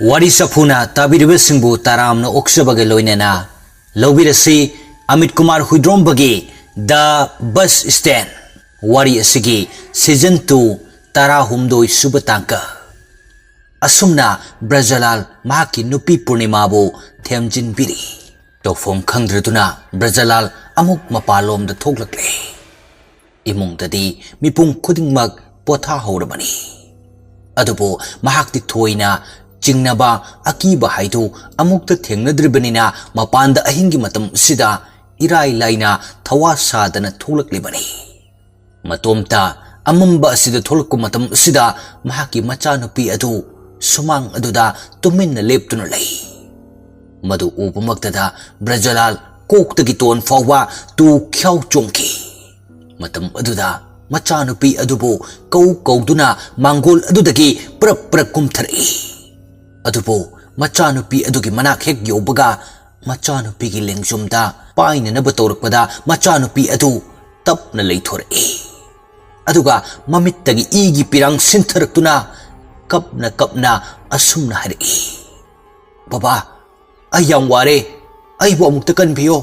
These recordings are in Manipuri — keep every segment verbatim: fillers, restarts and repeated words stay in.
ꯋꯥꯔꯤ ꯆꯐꯨꯅ ꯇꯥꯕꯤꯔꯤꯕꯁꯤꯡꯕꯨ ꯇꯔꯥꯝꯅ ꯑꯣꯛꯆꯕꯒ ꯂꯣꯏꯅꯅ ꯂꯧꯕꯤꯔꯁꯤ Amit Kumar ꯍꯨꯏꯗ꯭ꯔꯣꯝꯕꯒꯤ The Bus Stand ꯋꯥꯔꯤ ꯑꯁꯤꯒꯤ season two ꯇꯔꯥꯍꯨꯝꯗꯣꯏ ꯁꯨꯕ ꯇꯥꯡꯀꯛ꯫ ꯑꯁꯨꯝꯅ ꯕ꯭ꯔꯖꯂꯥꯜ ꯃꯍꯥꯛꯀꯤ ꯅꯨꯄꯤ ꯄꯨꯔꯅꯤꯃꯥꯕꯨ ꯊꯦꯝꯖꯤꯟꯕꯤꯔꯤ꯫ ꯇꯧꯐꯝ ꯈꯪꯗ꯭ꯔꯗꯨꯅ ꯕ꯭ꯔꯖꯂꯥꯜ ꯑꯃꯨꯛ ꯃꯄꯥꯟꯂꯣꯝꯗ ꯊꯣꯛꯂꯛꯂꯦ꯫ ꯏꯃꯨꯡꯗꯗꯤ ꯃꯤꯄꯨꯝ ꯈꯨꯗꯤꯡꯃꯛ ꯄꯣꯊꯥꯍꯧꯔꯕꯅꯤ꯫ ꯑꯗꯨꯕꯨ ꯃꯍꯥꯛꯇꯤ ꯊꯣꯏꯅ ꯆꯤꯡꯅꯕ ꯑꯀꯤꯕ ꯍꯥꯏꯗꯨ ꯑꯃꯨꯛꯇ ꯊꯦꯡꯅꯗ꯭ꯔꯤꯕꯅꯤꯅ ꯃꯄꯥꯟꯗ ꯑꯍꯤꯡꯒꯤ ꯃꯇꯝ ꯑꯁꯤꯗ ꯏꯔꯥꯏ ꯂꯥꯏꯅ ꯊꯋꯥ ꯁꯥꯗꯅ ꯊꯣꯛꯂꯛꯂꯤꯕꯅꯤ꯫ ꯃꯇꯣꯝꯇ ꯑꯃꯝꯕ ꯑꯁꯤꯗ ꯊꯣꯛꯂꯛꯄ ꯃꯇꯝ ꯑꯁꯤꯗ ꯃꯍꯥꯛꯀꯤ ꯃꯆꯥꯅꯨꯄꯤ ꯑꯗꯨ ꯁꯨꯃꯥꯡ ꯑꯗꯨꯗ ꯇꯨꯃꯤꯟꯅ ꯂꯦꯞꯇꯨꯅ ꯂꯩ꯫ ꯃꯗꯨ ꯎꯕꯃꯛꯇꯗ ꯕ꯭ꯔꯖꯂꯥꯜ ꯀꯣꯛꯇꯒꯤ ꯇꯣꯟ ꯐꯥꯎꯕ ꯇꯨ ꯈ꯭ꯌꯥꯎ ꯆꯣꯡꯈꯤ꯫ ꯃꯇꯝ ꯑꯗꯨꯗ ꯃꯆꯥꯅꯨꯄꯤ ꯑꯗꯨꯕꯨ ꯀꯧ ꯀꯧꯗꯨꯅ ꯃꯥꯡꯒꯣꯜ ꯑꯗꯨꯗꯒꯤ ꯄ꯭ꯔꯞ ꯄ꯭ꯔꯞ ꯀꯨꯝꯊꯔꯛꯏ꯫ ꯑꯗꯨꯕꯨ ꯃꯆꯥꯅꯨꯄꯤ ꯑꯗꯨꯒꯤ ꯃꯅꯥꯛ ꯍꯦꯛ ꯌꯧꯕꯒ ꯃꯆꯥꯅꯨꯄꯤꯒꯤ ꯂꯦꯡꯖꯨꯝꯗ ꯄꯥꯏꯅꯅꯕ ꯇꯧꯔꯛꯄꯗ ꯃꯆꯥꯅꯨꯄꯤ ꯑꯗꯨ ꯇꯞꯅ ꯂꯩꯊꯣꯔꯛꯏ꯫ ꯑꯗꯨꯒ ꯃꯃꯤꯠꯇꯒꯤ ꯏꯒꯤ ꯄꯤꯔꯥꯡ ꯁꯤꯟꯊꯔꯛꯇꯨꯅ ꯀꯞꯅ ꯀꯞꯅ ꯑꯁꯨꯝꯅ ꯍꯥꯏꯔꯛꯏ, "ꯕꯕꯥ, ꯑꯩ ꯌꯥꯝ ꯋꯥꯔꯦ, ꯑꯩꯕꯨ ꯑꯃꯨꯛꯇ ꯀꯟꯕꯤꯌꯣ"꯫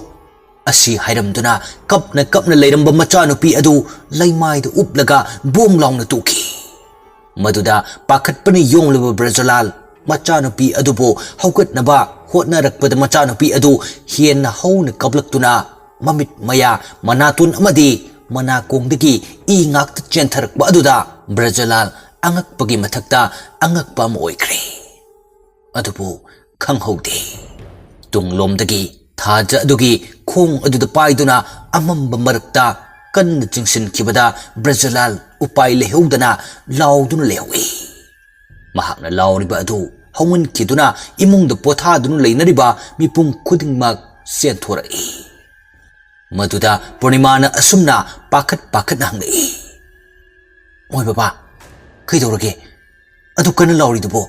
ꯑꯁꯤ ꯍꯥꯏꯔꯝꯗꯨꯅ ꯀꯞꯅ ꯀꯞꯅ ꯂꯩꯔꯝꯕ ꯃꯆꯥꯅꯨꯄꯤ ꯑꯗꯨ ꯂꯩꯃꯥꯏꯗ ꯎꯞꯂꯒ ꯕꯣꯝ ꯂꯥꯎꯅ ꯇꯨꯈꯤ꯫ ꯃꯗꯨꯗ ꯄꯥꯈꯠꯄꯅ ꯌꯣꯝꯂꯕ ꯕ꯭ꯔꯖꯂꯥꯜ ꯃꯆꯥꯅꯨꯄꯤ ꯑꯗꯨꯕꯨ ꯍꯧꯒꯠꯅꯕ ꯍꯣꯠꯅꯔꯛꯄꯗ ꯃꯆꯥꯅꯨꯄꯤ ꯑꯗꯨ ꯍꯦꯟꯅ ꯍꯧꯅ ꯀꯞꯂꯛꯇꯨꯅ ꯃꯃꯤꯠ ꯃꯌꯥ, ꯃꯅꯥꯇꯣꯟ ꯑꯃꯗꯤ ꯃꯅꯥꯀꯣꯡꯗꯒꯤ ꯏ ꯉꯥꯛꯇ ꯆꯦꯟꯊꯔꯛꯄ ꯑꯗꯨꯗ ꯕ꯭ꯔꯖꯂꯥꯜ ꯑꯉꯛꯄꯒꯤ ꯃꯊꯛꯇ ꯑꯉꯛꯄ ꯑꯃ ꯑꯣꯏꯈ꯭ꯔꯦ꯫ ꯑꯗꯨꯕꯨ ꯈꯪꯍꯧꯗꯦ꯫ ꯇꯨꯡꯂꯣꯝꯗꯒꯤ ꯊꯥꯖ ꯑꯗꯨꯒꯤ ꯈꯣꯡ ꯑꯗꯨꯗ ꯄꯥꯏꯗꯨꯅ ꯑꯃꯝꯕ ꯃꯔꯛꯇ ꯀꯟꯅ ꯆꯤꯡꯁꯤꯟꯈꯤꯕꯗ ꯕ꯭ꯔꯖꯂꯥꯜ ꯎꯄꯥꯏ ꯂꯩꯍꯧꯗꯅ ꯂꯥꯎꯗꯨꯅ ꯂꯩꯍꯧꯏ꯫ ꯃꯍꯥꯛꯅ ꯂꯥꯎꯔꯤꯕ ꯑꯗꯨ ꯍꯧꯃꯟꯈꯤꯗꯨꯅ ꯏꯃꯨꯡꯗ ꯄꯣꯊꯥꯗꯨꯅ ꯂꯩꯅꯔꯤꯕ ꯃꯤꯄꯨꯝ ꯈꯨꯗꯤꯡꯃꯛ ꯆꯦꯟꯊꯣꯔꯛꯏ꯫ ꯃꯗꯨꯗ ꯄꯨꯔꯅꯤꯃꯥꯅ ꯑꯁꯨꯝꯅ ꯄꯥꯈꯠ ꯄꯥꯈꯠꯅ ꯍꯪꯂꯛꯏ, "ꯃꯣꯏ ꯕꯕꯥ, ꯀꯩꯗꯧꯔꯒꯦ? ꯑꯗꯨ ꯀꯟꯅ ꯂꯥꯎꯔꯤꯗꯨꯕꯣ?"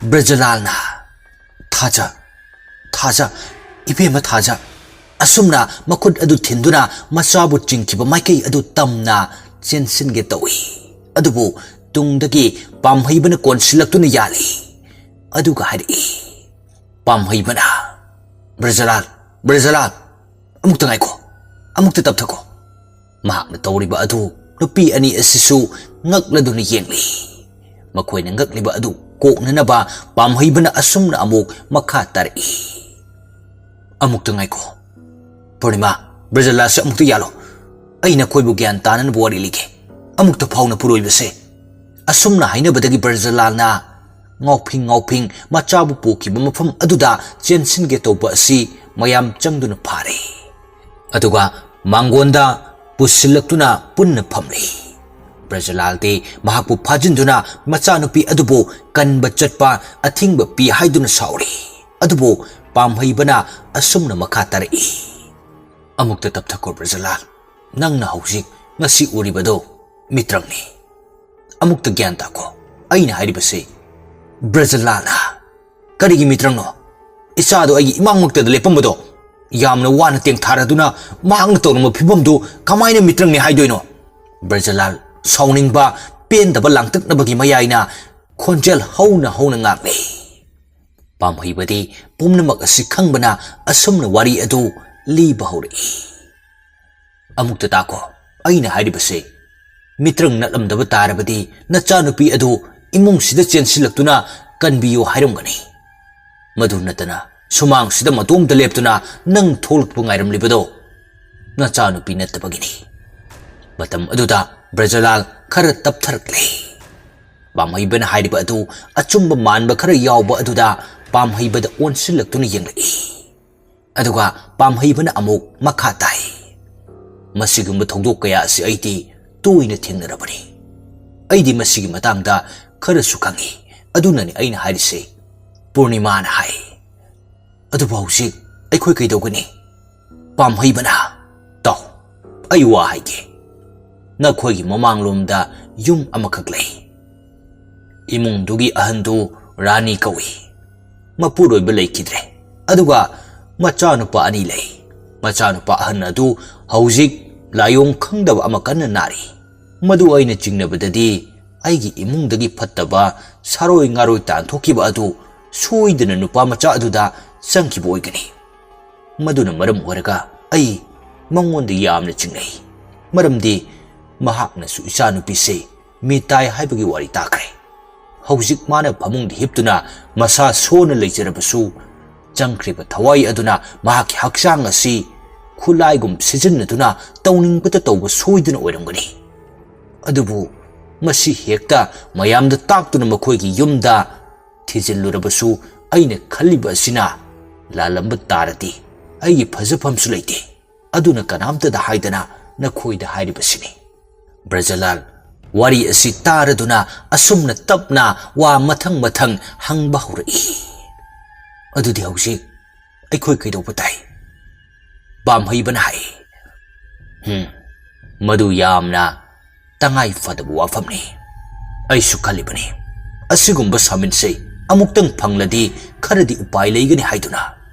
ꯕ꯭ꯔꯖꯂꯥꯜꯅ, "ꯊꯥꯖ, ꯊꯥꯖ, ꯏꯕꯦꯝꯃ ꯊꯥꯖ"꯫ ꯑꯁꯨꯝꯅ ꯃꯈꯨꯠ ꯑꯗꯨ ꯊꯤꯟꯗꯨꯅ ꯃꯆꯥꯕꯨ ꯆꯤꯡꯈꯤꯕ ꯃꯥꯏꯀꯩ ꯑꯗꯨ ꯇꯝꯅ ꯆꯦꯟꯁꯤꯟꯒꯦ ꯇꯧꯏ꯫ ꯑꯗꯨꯕꯨ ꯇꯨꯡꯗꯒꯤ ꯄꯥꯝꯍꯩꯕꯅ ꯀꯣꯟꯁꯤꯜꯂꯛꯇꯨꯅ ꯌꯥꯜꯂꯤ꯫ ꯑꯗꯨꯒ ꯍꯥꯏꯔꯛꯏ꯫ ꯄꯥꯝꯍꯩꯕꯅ, "ꯕ꯭ꯔꯖꯂꯥꯜ, ꯕ꯭ꯔꯖꯂꯥꯜ, ꯑꯃꯨꯛꯇ ꯉꯥꯏꯈꯣ, ꯑꯃꯨꯛꯇ ꯇꯞꯊꯈꯣ꯫" ꯃꯍꯥꯛꯅ ꯇꯧꯔꯤꯕ ꯑꯗꯨ ꯅꯨꯄꯤ ꯑꯅꯤ ꯑꯁꯤꯁꯨ ꯉꯛꯂꯗꯨꯅ ꯌꯦꯡꯂꯤ꯫ ꯃꯈꯣꯏꯅ ꯉꯛꯂꯤꯕ ꯑꯗꯨ ꯀꯣꯛꯅꯅꯕ ꯄꯥꯝꯍꯩꯕꯅ ꯑꯁꯨꯝꯅ ꯑꯃꯨꯛ ꯃꯈꯥ ꯇꯥꯔꯛꯏ꯫ "ꯑꯃꯨꯛꯇ ꯉꯥꯏꯈꯣ꯫ ꯄꯨꯔꯅꯤꯃꯥ, ꯕ꯭ꯔꯖꯂꯥꯜꯁꯦ ꯑꯃꯨꯛꯇ ꯌꯥꯜꯂꯣ꯫ ꯑꯩ ꯅꯈꯣꯏꯕꯨ ꯒ꯭ꯌꯥꯟ ꯇꯥꯅꯅꯕ ꯋꯥꯔꯤ ꯂꯤꯒꯦ꯫ ꯑꯃꯨꯛꯇ ꯐꯥꯎꯅ ꯄꯨꯔꯣꯏꯕꯁꯦ꯫" ꯑꯁꯨꯝꯅ ꯍꯥꯏꯅꯕꯗꯒꯤ ꯕ꯭ꯔꯖꯂꯥꯜꯅ ꯉꯥꯎꯐꯤꯡ ꯉꯥꯎꯐꯤꯡ ꯃꯆꯥꯕꯨ ꯄꯨꯈꯤꯕ ꯃꯐꯝ ꯑꯗꯨꯗ ꯆꯦꯟꯁꯤꯟꯒꯦ ꯇꯧꯕ ꯑꯁꯤ ꯃꯌꯥꯝ ꯆꯪꯗꯨꯅ ꯐꯥꯔꯦ꯫ ꯑꯗꯨꯒ ꯃꯥꯡꯒꯣꯟꯗ ꯄꯨꯁꯤꯜꯂꯛꯇꯨꯅ ꯄꯨꯟꯅ ꯐꯝꯂꯤ꯫ ꯕ꯭ꯔꯖꯂꯥꯜꯗꯤ ꯃꯍꯥꯛꯄꯨ ꯐꯥꯖꯤꯟꯗꯨꯅ ꯃꯆꯥꯅꯨꯄꯤ ꯑꯗꯨꯕꯨ ꯀꯟꯕ ꯆꯠꯄ ꯑꯊꯤꯡꯕ ꯄꯤ ꯍꯥꯏꯗꯨꯅ ꯁꯥꯎꯔꯤ꯫ ꯑꯗꯨꯕꯨ ꯄꯥꯝꯍꯩꯕꯅ ꯑꯁꯨꯝꯅ ꯃꯈꯥ ꯇꯥꯔꯛꯏ꯫ "ꯑꯃꯨꯛꯇ ꯇꯞꯊꯈꯣ ꯕ꯭ꯔꯖꯂꯥꯜ꯫ ꯅꯪꯅ ꯍꯧꯖꯤꯛ ꯉꯁꯤ ꯎꯔꯤꯕꯗꯣ ꯃꯤꯇ꯭ꯔꯪꯅꯤ꯫ ꯑꯃꯨꯛꯇ ꯒ꯭ꯌꯥꯟ ꯇꯥꯈꯣ꯫ ꯑꯩꯅ ꯍꯥꯏꯔꯤꯕꯁꯤ ꯕ꯭ꯔꯖꯂꯥꯜꯅ꯫ ꯀꯔꯤꯒꯤ ꯃꯤꯇ꯭ꯔꯪꯅꯣ? ꯏꯆꯥꯗꯣ ꯑꯩꯒꯤ ꯏꯃꯥꯡꯃꯛꯇꯗ ꯂꯦꯞꯄꯝꯕꯗꯣ ꯌꯥꯝꯅ ꯋꯥꯅ ꯇꯦꯡꯊꯥꯔꯗꯨꯅ ꯃꯍꯥꯛꯅ ꯇꯧꯔꯝꯕ ꯐꯤꯕꯝꯗꯨ ꯀꯃꯥꯏꯅ ꯃꯤꯇ꯭ꯔꯪꯅꯤ ꯍꯥꯏꯗꯣꯏꯅꯣ?" ꯕ꯭ꯔꯖꯂꯥꯜ ꯁꯥꯎꯅꯤꯡꯕ, ꯄꯦꯟꯗꯕ ꯂꯥꯡꯇꯛꯅꯕꯒꯤ ꯃꯌꯥꯏꯅ ꯈꯣꯟꯖꯦꯜ ꯍꯧꯅ ꯍꯧꯅ ꯉꯥꯡꯂꯤ꯫ ꯄꯥꯝꯍꯩꯕꯗꯤ ꯄꯨꯝꯅꯃꯛ ꯑꯁꯤ ꯈꯪꯕꯅ ꯑꯁꯨꯝꯅ ꯋꯥꯔꯤ ꯑꯗꯨ ꯂꯤꯕ ꯍꯧꯔꯛꯏ꯫ "ꯑꯃꯨꯛꯇ ꯇꯥꯈꯣ, ꯑꯩꯅ ꯍꯥꯏꯔꯤꯕꯁꯦ꯫ ꯃꯤꯇ꯭ꯔꯪ ꯅꯠꯂꯝꯗꯕ ꯇꯥꯔꯕꯗꯤ ꯅꯆꯥꯅꯨꯄꯤ ꯑꯗꯨ ꯏꯃꯨꯡꯁꯤꯗ ꯆꯦꯟꯁꯤꯜꯂꯛꯇꯨꯅ ꯀꯟꯕꯤꯌꯨ ꯍꯥꯏꯔꯝꯒꯅꯤ꯫ ꯃꯗꯨ ꯅꯠꯇꯅ ꯁꯨꯃꯥꯡꯁꯤꯗ ꯃꯇꯣꯝꯇ ꯂꯦꯞꯇꯨꯅ ꯅꯪ ꯊꯣꯛꯂꯛꯄ ꯉꯥꯏꯔꯝꯂꯤꯕꯗꯣ ꯅꯆꯥꯅꯨꯄꯤ ꯅꯠꯇꯕꯒꯤꯅꯤ꯫" ꯃꯇꯝ ꯑꯗꯨꯗ ꯕ꯭ꯔꯖꯂꯥꯜ ꯈꯔ ꯇꯞꯊꯔꯛꯂꯦ꯫ ꯄꯥꯝꯍꯩꯕꯅ ꯍꯥꯏꯔꯤꯕ ꯑꯗꯨ ꯑꯆꯨꯝꯕ ꯃꯥꯟꯕ ꯈꯔ ꯌꯥꯎꯕ ꯑꯗꯨꯗ ꯄꯥꯝꯍꯩꯕꯗ ꯑꯣꯟꯁꯤꯜꯂꯛꯇꯨꯅ ꯌꯦꯡꯂꯛꯏ꯫ ꯑꯗꯨꯒ ꯄꯥꯝꯍꯩꯕꯅ ꯑꯃꯨꯛ ꯃꯈꯥ ꯇꯥꯏ, "ꯃꯁꯤꯒꯨꯝꯕ ꯊꯧꯗꯣꯛ ꯀꯌꯥ ꯑꯁꯤ ꯑꯩꯗꯤ ꯇꯣꯏꯅ ꯊꯦꯡꯅꯔꯕꯅꯤ꯫ ꯑꯩꯗꯤ ꯃꯁꯤꯒꯤ ꯃꯇꯥꯡꯗ ꯈꯔꯁꯨ ꯈꯪꯏ꯫ ꯑꯗꯨꯅꯅꯤ ꯑꯩꯅ ꯍꯥꯏꯔꯤꯁꯦ꯫" ꯄꯨꯔꯅꯤꯃꯥꯅ ꯍꯥꯏ, "ꯑꯗꯨꯕꯨ ꯍꯧꯖꯤꯛ ꯑꯩꯈꯣꯏ ꯀꯩꯗꯧꯒꯅꯤ?" ꯄꯥꯝꯍꯩꯕꯅ, "ꯇꯥꯎ, ꯑꯩ ꯋꯥ ꯍꯥꯏꯒꯦ꯫ ꯅꯈꯣꯏꯒꯤ ꯃꯃꯥꯡꯂꯣꯝꯗ ꯌꯨꯝ ꯑꯃꯈꯛ ꯂꯩ꯫ ꯏꯃꯨꯡꯗꯨꯒꯤ ꯑꯍꯟꯗꯨ ꯔꯥꯅꯤ ꯀꯧꯏ꯫ ꯃꯄꯨꯔꯣꯏꯕ ꯂꯩꯈꯤꯗ꯭ꯔꯦ꯫ ꯑꯗꯨꯒ ꯃꯆꯥꯅꯨꯄꯥ ꯑꯅꯤ ꯂꯩ꯫ ꯃꯆꯥꯅꯨꯄꯥ ꯑꯍꯟ ꯑꯗꯨ ꯍꯧꯖꯤꯛ ꯂꯥꯏꯑꯣꯡ ꯈꯪꯗꯕ ꯑꯃ ꯀꯟꯅ ꯅꯥꯔꯤ꯫ ꯃꯗꯨ ꯑꯩꯅ ꯆꯤꯡꯅꯕꯗꯗꯤ ꯑꯩꯒꯤ ꯏꯃꯨꯡꯗꯒꯤ ꯐꯠꯇꯕ ꯁꯥꯔꯣꯏ ꯉꯥꯔꯣꯏ ꯇꯥꯟꯊꯣꯛꯈꯤꯕ ꯑꯗꯨ ꯁꯣꯏꯗꯅ ꯅꯨꯄꯥ ꯃꯆꯥ ꯑꯗꯨꯗ ꯆꯪꯈꯤꯕ ꯑꯣꯏꯒꯅꯤ꯫ ꯃꯗꯨꯅ ꯃꯔꯝ ꯑꯣꯏꯔꯒ ꯑꯩ ꯃꯉꯣꯟꯗ ꯌꯥꯝꯅ ꯆꯤꯡꯅꯩ, ꯃꯔꯝꯗꯤ ꯃꯍꯥꯛꯅꯁꯨ ꯏꯆꯥꯅꯨꯄꯤꯁꯦ ꯃꯤꯇꯥꯏ ꯍꯥꯏꯕꯒꯤ ꯋꯥꯔꯤ ꯇꯥꯈ꯭ꯔꯦ꯫ ꯍꯧꯖꯤꯛ ꯃꯥꯅ ꯐꯃꯨꯡꯗ ꯍꯤꯞꯇꯨꯅ ꯃꯁꯥ ꯁꯣꯟꯅ ꯂꯩꯖꯔꯕꯁꯨ, ꯆꯪꯈ꯭ꯔꯤꯕ ꯊꯋꯥꯏ ꯑꯗꯨꯅ ꯃꯍꯥꯛꯀꯤ ꯍꯛꯆꯥꯡ ꯑꯁꯤ ꯈꯨꯠꯂꯥꯏꯒꯨꯝ ꯁꯤꯖꯤꯟꯅꯗꯨꯅ ꯇꯧꯅꯤꯡꯕꯇ ꯇꯧꯕ ꯁꯣꯏꯗꯅ ꯑꯣꯏꯔꯝꯒꯅꯤ꯫ ꯑꯗꯨꯕꯨ ꯃꯁꯤ ꯍꯦꯛꯇ ꯃꯌꯥꯝꯗ ꯇꯥꯛꯇꯨꯅ ꯃꯈꯣꯏꯒꯤ ꯌꯨꯝꯗ ꯊꯤꯖꯤꯜꯂꯨꯔꯕꯁꯨ, ꯑꯩꯅ ꯈꯜꯂꯤꯕ ꯑꯁꯤꯅ ꯂꯥꯜꯂꯝꯕ ꯇꯥꯔꯗꯤ ꯑꯩꯒꯤ ꯐꯖꯐꯝꯁꯨ ꯂꯩꯇꯦ꯫ ꯑꯗꯨꯅ ꯀꯅꯥꯝꯇꯗ ꯍꯥꯏꯗꯅ ꯅꯈꯣꯏꯗ ꯍꯥꯏꯔꯤꯕꯁꯤꯅꯤ꯫ ꯕ꯭ꯔꯖꯂꯥꯜ ꯋꯥꯔꯤ ꯑꯁꯤ ꯇꯥꯔꯗꯨꯅ ꯑꯁꯨꯝꯅ ꯇꯞꯅ ꯋꯥ ꯃꯊꯪ ꯃꯊꯪ ꯍꯪꯕ ꯍꯧꯔꯛꯏ꯫ "ꯑꯗꯨꯗꯤ ꯍꯧꯖꯤꯛ ꯑꯩꯈꯣꯏ ꯀꯩꯗꯧꯕ ꯇꯥꯏ?" ꯄꯥꯝꯍꯩꯕꯅ ꯍꯥꯏ꯫ "ꯍꯝ, ꯃꯗꯨ ꯌꯥꯝꯅ ꯇꯉꯥꯏ ꯐꯗꯕ ꯋꯥꯐꯝꯅꯤ꯫ ꯑꯩꯁꯨ ꯈꯜꯂꯤꯕꯅꯤ, ꯑꯁꯤꯒꯨꯝꯕ ꯁꯥꯃꯤꯟꯁꯦ ꯑꯃꯨꯛꯇꯪ ꯐꯪꯂꯗꯤ ꯈꯔꯗꯤ ꯎꯄꯥꯏ ꯂꯩꯒꯅꯤ ꯍꯥꯏꯗꯨꯅ꯫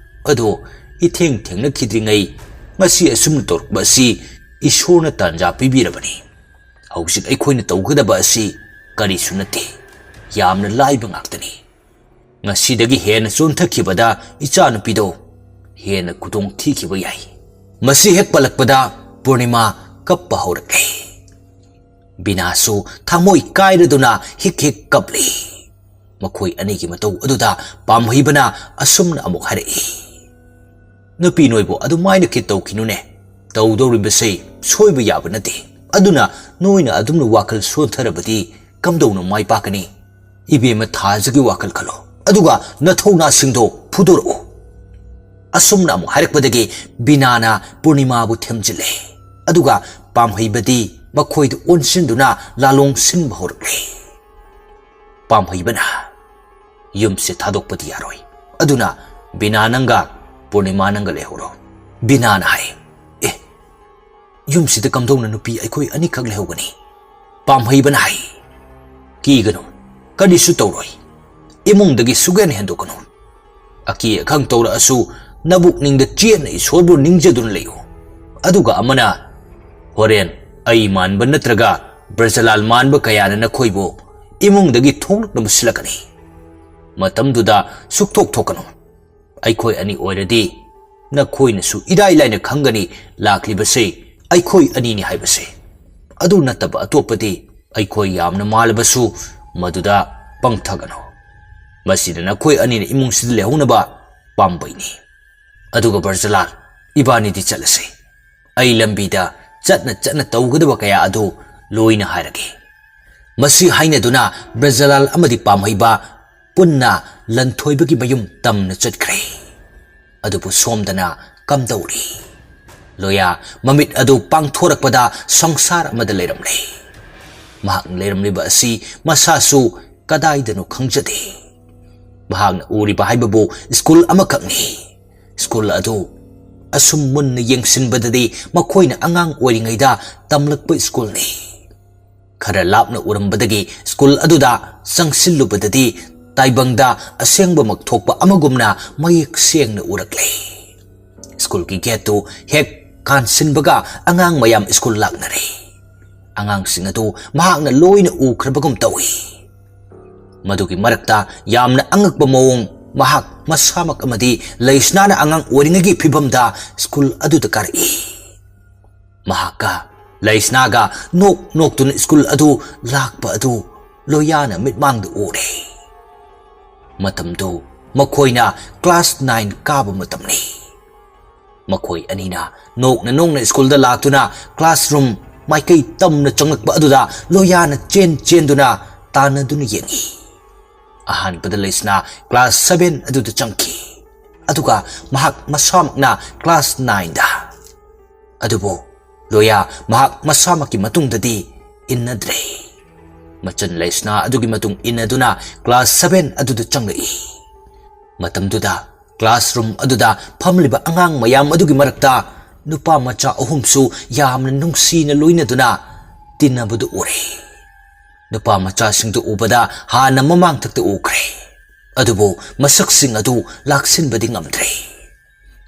ꯑꯗꯣ ꯏꯊꯦꯡ ꯊꯦꯡꯅꯈꯤꯗ꯭ꯔꯤꯉꯩ ꯃꯁꯤ ꯑꯁꯨꯝꯅ ꯇꯧꯔꯛꯄ ꯑꯁꯤ ꯏꯁꯣꯔꯅ ꯇꯥꯟꯖꯥ ꯄꯤꯕꯤꯔꯕꯅꯤ꯫ ꯍꯧꯖꯤꯛ ꯑꯩꯈꯣꯏꯅ ꯇꯧꯒꯗꯕ ꯑꯁꯤ ꯀꯔꯤꯁꯨ ꯅꯠꯇꯦ, ꯌꯥꯝꯅ ꯂꯥꯏꯕ ꯉꯥꯛꯇꯅꯤ꯫ ꯉꯁꯤꯗꯒꯤ ꯍꯦꯟꯅ ꯆꯣꯟꯊꯈꯤꯕꯗ ꯏꯆꯥꯅꯨꯄꯤꯗꯣ ꯍꯦꯟꯅ ꯈꯨꯗꯣꯡ ꯊꯤꯈꯤꯕ ꯌꯥꯏ꯫" ꯃꯁꯤ ꯍꯦꯛ ꯄꯜꯂꯛꯄꯗ ꯄꯨꯔꯅꯤꯃꯥ ꯀꯞꯄ ꯍꯧꯔꯛꯂꯦ꯫ ꯕꯤꯅꯥꯁꯨ ꯊꯃꯣꯏ ꯀꯥꯏꯔꯗꯨꯅ ꯍꯤꯛ ꯍꯤꯛ ꯀꯞꯂꯤ꯫ ꯃꯈꯣꯏ ꯑꯅꯤꯒꯤ ꯃꯇꯧ ꯑꯗꯨꯗ ꯄꯥꯝꯍꯩꯕꯅ ꯑꯁꯨꯝꯅ ꯑꯃꯨꯛ ꯍꯥꯏꯔꯛꯏ, "ꯅꯨꯄꯤ ꯅꯣꯏꯕꯨ ꯑꯗꯨꯃꯥꯏꯅ ꯈꯤꯠ ꯇꯧꯈꯤꯅꯨꯅꯦ꯫ ꯇꯧꯗꯧꯔꯤꯕꯁꯤ ꯁꯣꯏꯕ ꯌꯥꯕ ꯅꯠꯇꯦ꯫ ꯑꯗꯨꯅ ꯅꯣꯏꯅ ꯑꯗꯨꯝꯅ ꯋꯥꯈꯜ ꯁꯣꯟꯊꯔꯕꯗꯤ ꯀꯝꯗꯧꯅ ꯃꯥꯏ ꯄꯥꯛꯀꯅꯤ? ꯏꯕꯦꯝꯃ ꯊꯥꯖꯒꯤ ꯋꯥꯈꯜ ꯈꯜꯂꯣ, ꯑꯗꯨꯒ ꯅꯊꯧꯅꯥꯁꯤꯡꯗꯣ ꯐꯨꯗꯣꯔꯛꯎ꯫" ꯑꯁꯨꯝꯅ ꯑꯃꯨꯛ ꯍꯥꯏꯔꯛꯄꯗꯒꯤ ꯕꯤꯅꯥꯅ ꯄꯨꯔꯅꯤꯃꯥꯕꯨ ꯊꯦꯝꯖꯤꯜꯂꯦ꯫ ꯑꯗꯨꯒ ꯄꯥꯝꯍꯩꯕꯗꯤ ꯃꯈꯣꯏꯗ ꯑꯣꯟꯁꯤꯟꯗꯨꯅ ꯂꯥꯂꯣꯡ ꯁꯤꯟꯕ ꯍꯧꯔꯛꯂꯦ꯫ ꯄꯥꯝꯍꯩꯕꯅ, "ꯌꯨꯝꯁꯦ ꯊꯥꯗꯣꯛꯄꯗꯤ ꯌꯥꯔꯣꯏ꯫ ꯑꯗꯨꯅ ꯕꯤꯅꯥ ꯅꯪꯒ ꯄꯨꯔꯅꯤꯃꯥ ꯅꯪꯒ ꯂꯩꯍꯧꯔꯣ꯫" ꯕꯤꯅꯥꯅ ꯍꯥꯏ, "ꯑꯦ, ꯌꯨꯝꯁꯤꯗ ꯀꯝꯗꯧꯅ ꯅꯨꯄꯤ ꯑꯩꯈꯣꯏ ꯑꯅꯤꯈꯛ ꯂꯩꯍꯧꯒꯅꯤ?" ꯄꯥꯝꯍꯩꯕꯅ ꯍꯥꯏ, "ꯀꯤꯒꯅꯨ, ꯀꯔꯤꯁꯨ ꯇꯧꯔꯣꯏ꯫ ꯏꯃꯨꯡꯗꯒꯤ ꯁꯨꯛꯍꯦꯟ ꯍꯦꯟꯗꯣꯛꯀꯅꯨ꯫ ꯑꯀꯤ ꯑꯈꯪ ꯇꯧꯔꯛꯑꯁꯨ ꯅꯕꯨꯛꯅꯤꯡꯗ ꯆꯦꯠꯅ ꯏꯁꯣꯔꯕꯨ ꯅꯤꯡꯖꯗꯨꯅ ꯂꯩꯌꯨ꯫ ꯑꯗꯨꯒ ꯑꯃꯅ, ꯍꯣꯔꯦꯟ ꯑꯩ ꯃꯥꯟꯕ ꯅꯠꯇ꯭ꯔꯒ ꯕ꯭ꯔꯖꯂꯥꯜ ꯃꯥꯟꯕ ꯀꯌꯥꯅ ꯅꯈꯣꯏꯕꯨ ꯏꯃꯨꯡꯗꯒꯤ ꯊꯣꯛꯂꯛꯅꯕ ꯁꯤꯜꯂꯛꯀꯅꯤ꯫" ꯃꯇꯝꯗꯨꯗ ꯁꯨꯛꯊꯣꯛ ꯊꯣꯛꯀꯅꯨ꯫ ꯑꯩꯈꯣꯏ ꯑꯅꯤ ꯑꯣꯏꯔꯗꯤ ꯅꯈꯣꯏꯅꯁꯨ ꯏꯔꯥꯏ ꯂꯥꯏꯅ ꯈꯪꯒꯅꯤ ꯂꯥꯛꯂꯤꯕꯁꯤ ꯑꯩꯈꯣꯏ ꯑꯅꯤꯅꯤ ꯍꯥꯏꯕꯁꯦ꯫ ꯑꯗꯨ ꯅꯠꯇꯕ ꯑꯇꯣꯞꯄꯗꯤ ꯑꯩꯈꯣꯏ ꯌꯥꯝꯅ ꯃꯥꯜꯂꯕꯁꯨ ꯃꯗꯨꯗ ꯄꯪꯊꯒꯅꯨ꯫ ꯃꯁꯤꯗ ꯅꯈꯣꯏ ꯑꯅꯤꯅ ꯏꯃꯨꯡꯁꯤꯗ ꯂꯩꯍꯧꯅꯕ ꯄꯥꯝꯕꯩꯅꯤ꯫ ꯑꯗꯨꯒ ꯕ꯭ꯔꯖꯂꯥꯜ, ꯏꯕꯥꯅꯤꯗꯤ ꯆꯠꯂꯁꯤ꯫ ꯑꯩ ꯂꯝꯕꯤꯗ ꯆꯠꯅ ꯆꯠꯅ ꯇꯧꯒꯗꯕ ꯀꯌꯥ ꯑꯗꯨ ꯂꯣꯏꯅ ꯍꯥꯏꯔꯒꯦ꯫ ꯃꯁꯤ ꯍꯥꯏꯅꯗꯨꯅ ꯕ꯭ꯔꯖꯂꯥꯜ ꯑꯃꯗꯤ ꯄꯥꯝꯍꯩꯕ ꯄꯨꯟꯅ ꯂꯟꯊꯣꯏꯕꯒꯤ ꯃꯌꯨꯝ ꯇꯝꯅ ꯆꯠꯈ꯭ꯔꯦ꯫ ꯑꯗꯨꯕꯨ ꯁꯣꯝꯗꯅ ꯀꯝꯗꯧꯔꯤ? ꯂꯣꯌꯥ ꯃꯃꯤꯠ ꯑꯗꯨ ꯄꯥꯡꯊꯣꯔꯛꯄꯗ ꯁꯪꯁꯥꯔ ꯑꯃꯗ ꯂꯩꯔꯝꯂꯦ꯫ ꯃꯍꯥꯛꯅ ꯂꯩꯔꯝꯂꯤꯕ ꯑꯁꯤ ꯃꯁꯥꯁꯨ ꯀꯗꯥꯏꯗꯅꯣ ꯈꯪꯖꯗꯦ꯫ ꯃꯍꯥꯛꯅ ꯎꯔꯤꯕ ꯍꯥꯏꯕꯕꯨ ꯁ꯭ꯀꯨꯜ ꯑꯃꯈꯛꯅꯤ꯫ ꯁ꯭ꯀꯨꯜ ꯑꯗꯨ ꯑꯁꯨꯝ ꯃꯨꯟꯅ ꯌꯦꯡꯁꯤꯟꯕꯗꯗꯤ ꯃꯈꯣꯏꯅ ꯑꯉꯥꯡ ꯑꯣꯏꯔꯤꯉꯩꯗ ꯇꯝꯂꯛꯄ ꯁ꯭ꯀꯨꯜꯅꯤ꯫ ꯈꯔ ꯂꯥꯞꯅ ꯎꯔꯝꯕꯗꯒꯤ ꯁ꯭ꯀꯨꯜ ꯑꯗꯨꯗ ꯆꯪꯁꯤꯜꯂꯨꯕꯗꯗꯤ ꯇꯥꯏꯕꯪꯗ ꯑꯁꯦꯡꯕꯃꯛ ꯊꯣꯛꯄ ꯑꯃꯒꯨꯝꯅ ꯃꯌꯦꯛ ꯁꯦꯡꯅ ꯎꯔꯛꯂꯦ꯫ ꯁ꯭ꯀꯨꯜꯒꯤ ꯒꯦꯠꯇꯨ ꯍꯦꯛ ꯀꯥꯟꯁꯤꯟꯕꯒ ꯑꯉꯥꯡ ꯃꯌꯥꯝ ꯁ꯭ꯀꯨꯜ ꯂꯥꯛꯅꯔꯦ꯫ ꯑꯉꯥꯡꯁꯤꯡ ꯑꯗꯨ ꯃꯍꯥꯛꯅ ꯂꯣꯏꯅ ꯎꯈ꯭ꯔꯕꯒꯨꯝ ꯇꯧꯏ꯫ ꯃꯗꯨꯒꯤ ꯃꯔꯛꯇ ꯌꯥꯝꯅ ꯑꯉꯛꯄ ꯃꯑꯣꯡ, ꯃꯍꯥꯛ ꯃꯁꯥꯃꯛ ꯑꯃꯗꯤ ꯂꯩꯁꯅꯥꯅ ꯑꯉꯥꯡ ꯑꯣꯏꯔꯤꯉꯩꯒꯤ ꯐꯤꯕꯝꯗ ꯁ꯭ꯀꯨꯜ ꯑꯗꯨꯗ ꯀꯥꯔꯛꯏ꯫ ꯃꯍꯥꯛꯀ ꯂꯩꯁꯅꯥꯒ ꯅꯣꯛ ꯅꯣꯛꯇꯨꯅ ꯁ꯭ꯀꯨꯜ ꯑꯗꯨ ꯂꯥꯛꯄ ꯑꯗꯨ ꯂꯣꯌꯥꯅ ꯃꯤꯠꯃꯥꯡꯗ ꯎꯔꯦ꯫ ꯃꯇꯝꯗꯨ ꯃꯈꯣꯏꯅ ꯀ꯭ꯂꯥꯁ ꯅꯥꯏꯟ ꯀꯥꯕ ꯃꯇꯝꯅꯤ꯫ ꯃꯈꯣꯏ ꯑꯅꯤꯅ ꯅꯣꯛꯅ ꯅꯣꯛꯅ ꯁ꯭ꯀꯨꯜꯗ ꯂꯥꯛꯇꯨꯅ ꯀ꯭ꯂꯥꯁꯔꯨꯝ ꯃꯥꯏꯀꯩ ꯇꯝꯅ ꯆꯪꯂꯛꯄ ꯑꯗꯨꯗ ꯂꯣꯌꯥꯅ ꯆꯦꯟ ꯆꯦꯟꯗꯨꯅ ꯇꯥꯟꯅꯗꯨꯅ ꯌꯦꯡꯏ꯫ ꯑꯍꯥꯟꯕꯗ ꯂꯩꯁꯅꯥ ꯀ꯭ꯂꯥꯁ ꯁꯚꯦꯟ ꯑꯗꯨꯗ ꯆꯪꯈꯤ, ꯑꯗꯨꯒ ꯃꯍꯥꯛ ꯃꯁꯥꯃꯛꯅ ꯀ꯭ꯂꯥꯁ ꯅꯥꯏꯟꯗ꯫ ꯑꯗꯨꯕꯨ ꯂꯣꯌꯥ ꯃꯍꯥꯛ ꯃꯁꯥꯃꯛꯀꯤ ꯃꯇꯨꯡꯗꯗꯤ ꯏꯟꯅꯗ꯭ꯔꯦ꯫ ꯃꯆꯟ ꯂꯩꯁꯅꯥ ꯑꯗꯨꯒꯤ ꯃꯇꯨꯡ ꯏꯟꯅꯗꯨꯅ ꯀ꯭ꯂꯥꯁ ꯁꯚꯦꯟ ꯑꯗꯨꯗ ꯆꯪꯂꯛꯏ꯫ ꯃꯇꯝꯗꯨꯗ ꯀ꯭ꯂꯥꯁꯔꯨꯝ ꯑꯗꯨꯗ ꯐꯝꯂꯤꯕ ꯑꯉꯥꯡ ꯃꯌꯥꯝ ꯑꯗꯨꯒꯤ ꯃꯔꯛꯇ ꯅꯨꯄꯥ ꯃꯆꯥ ꯑꯍꯨꯝꯁꯨ ꯌꯥꯝꯅ ꯅꯨꯡꯁꯤꯅ ꯂꯣꯏꯅꯗꯨꯅ ꯇꯤꯟꯅꯕꯗꯨ ꯎꯔꯦ꯫ ꯅꯨꯄꯥ ꯃꯆꯥꯁꯤꯡꯗꯨ ꯎꯕꯗ ꯍꯥꯟꯅ ꯃꯃꯥꯡꯊꯛꯇ ꯎꯈ꯭ꯔꯦ, ꯑꯗꯨꯕꯨ ꯃꯁꯛꯁꯤꯡ ꯑꯗꯨ ꯂꯥꯛꯁꯤꯟꯕꯗꯤ ꯉꯝꯗ꯭ꯔꯦ꯫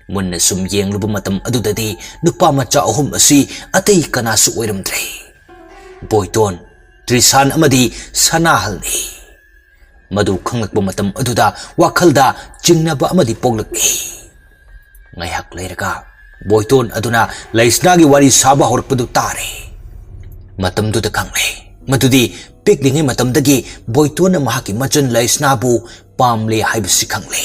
ꯃꯨꯟꯅ ꯁꯨꯝ ꯌꯦꯡꯂꯨꯕ ꯃꯇꯝ ꯑꯗꯨꯗꯗꯤ ꯅꯨꯄꯥ ꯃꯆꯥ ꯑꯍꯨꯝ ꯑꯁꯤ ꯑꯇꯩ ꯀꯅꯥꯁꯨ ꯑꯣꯏꯔꯝꯗ꯭ꯔꯦ꯫ ꯕꯣꯏꯇꯣꯟ, ꯇ꯭ꯔꯤꯁꯥꯟ ꯑꯃꯗꯤ ꯁꯅꯥꯍꯜꯅꯤ꯫ ꯃꯗꯨ ꯈꯪꯂꯛꯄ ꯃꯇꯝ ꯑꯗꯨꯗ ꯋꯥꯈꯜꯗ ꯆꯤꯡꯅꯕ ꯑꯃꯗꯤ ꯄꯣꯛꯂꯛꯏ꯫ ꯉꯥꯏꯍꯥꯛ ꯂꯩꯔꯒ ꯕꯣꯏꯇꯣꯟ ꯑꯗꯨꯅ ꯂꯩꯁꯅꯥꯒꯤ ꯋꯥꯔꯤ ꯁꯥꯕ ꯍꯧꯔꯛꯄꯗꯨ ꯇꯥꯔꯦ꯫ ꯃꯇꯝꯗꯨꯗ ꯈꯪꯂꯦ ꯃꯗꯨꯗꯤ ꯄꯤꯛꯂꯤꯉꯩ ꯃꯇꯝꯗꯒꯤ ꯕꯣꯏꯇꯣꯟꯅ ꯃꯍꯥꯛꯀꯤ ꯃꯆꯟ ꯂꯩꯁꯅꯥꯕꯨ ꯄꯥꯝꯂꯦ ꯍꯥꯏꯕꯁꯤ ꯈꯪꯂꯦ꯫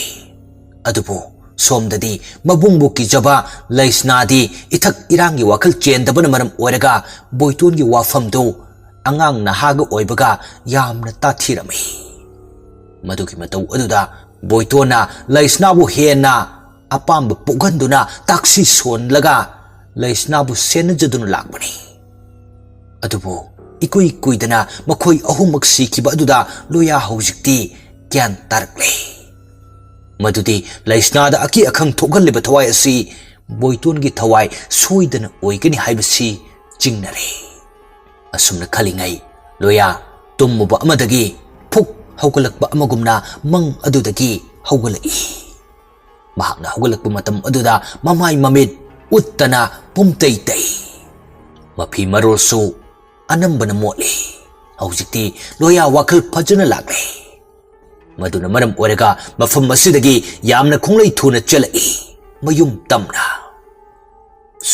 ꯑꯗꯨꯕꯨ ꯁꯣꯝꯗꯗꯤ ꯃꯕꯨꯡꯕꯨ ꯀꯤꯖꯕ ꯂꯩꯁꯅꯥꯗꯤ ꯏꯊꯛ ꯏꯔꯥꯡꯒꯤ ꯋꯥꯈꯜ ꯆꯦꯟꯗꯕꯅ ꯃꯔꯝ ꯑꯣꯏꯔꯒ ꯕꯣꯏꯇꯣꯟꯒꯤ ꯋꯥꯐꯝꯗꯨ ꯑꯉꯥꯡ ꯅꯍꯥꯒ ꯑꯣꯏꯕꯒ ꯌꯥꯝꯅ ꯇꯥꯊꯤꯔꯝꯃꯤ꯫ ꯃꯗꯨꯒꯤ ꯃꯇꯧ ꯑꯗꯨꯗ ꯕꯣꯏꯇꯣꯟꯅ ꯂꯩꯁꯅꯥꯕꯨ ꯍꯦꯟꯅ ꯑꯄꯥꯝꯕ ꯄꯣꯛꯍꯟꯗꯨꯅ ꯇꯥꯛꯁꯤ ꯁꯣꯟꯂꯒ ꯂꯩꯁꯅꯥꯕꯨ ꯁꯦꯟꯅꯖꯗꯨꯅ ꯂꯥꯛꯄꯅꯤ꯫ ꯑꯗꯨꯕꯨ ꯏꯀꯨꯏ ꯀꯨꯏꯗꯅ ꯃꯈꯣꯏ ꯑꯍꯨꯝꯃꯛ ꯁꯤꯈꯤꯕ ꯑꯗꯨꯗ ꯂꯣꯌꯥ ꯍꯧꯖꯤꯛꯇꯤ ꯒ꯭ꯌꯥꯟ ꯇꯥꯔꯛꯂꯦ꯫ ꯃꯗꯨꯗꯤ ꯂꯩꯁꯅꯥꯗ ꯑꯀꯤ ꯑꯈꯪ ꯊꯣꯛꯍꯜꯂꯤꯕ ꯊꯋꯥꯏ ꯑꯁꯤ ꯕꯣꯏꯇꯣꯟꯒꯤ ꯊꯋꯥꯏ ꯁꯣꯏꯗꯅ ꯑꯣꯏꯒꯅꯤ ꯍꯥꯏꯕꯁꯤ ꯆꯤꯡꯅꯔꯦ꯫ ꯑꯁꯨꯝꯅ ꯈꯜꯂꯤꯉꯩ ꯂꯣꯌꯥ ꯇꯨꯝꯃꯨꯕ ꯑꯃꯗꯒꯤ ꯐꯨꯛ ꯍꯧꯒꯠꯂꯛꯄ ꯑꯃꯒꯨꯝꯅ ꯃꯪ ꯑꯗꯨꯗꯒꯤ ꯍꯧꯒꯠꯂꯛꯏ꯫ ꯃꯍꯥꯛꯅ ꯍꯧꯒꯠꯂꯛꯄ ꯃꯇꯝ ꯑꯗꯨꯗ ꯃꯃꯥꯏ ꯃꯃꯤꯠ ꯎꯠꯇꯅ ꯄꯨꯝꯇꯩ ꯇꯩ꯫ ꯃꯐꯤ ꯃꯔꯣꯜꯁꯨ ꯑꯅꯝꯕꯅ ꯃꯣꯠꯂꯤ꯫ ꯍꯧꯖꯤꯛꯇꯤ ꯂꯣꯌꯥ ꯋꯥꯈꯜ ꯐꯖꯅ ꯂꯥꯛꯂꯦ꯫ ꯃꯗꯨꯅ ꯃꯔꯝ ꯑꯣꯏꯔꯒ ꯃꯐꯝ ꯑꯁꯤꯗꯒꯤ ꯌꯥꯝꯅ ꯈꯣꯡꯂꯩ ꯊꯨꯅ ꯆꯦꯜꯂꯛꯏ꯫ ꯃꯌꯨꯝ ꯇꯝꯅ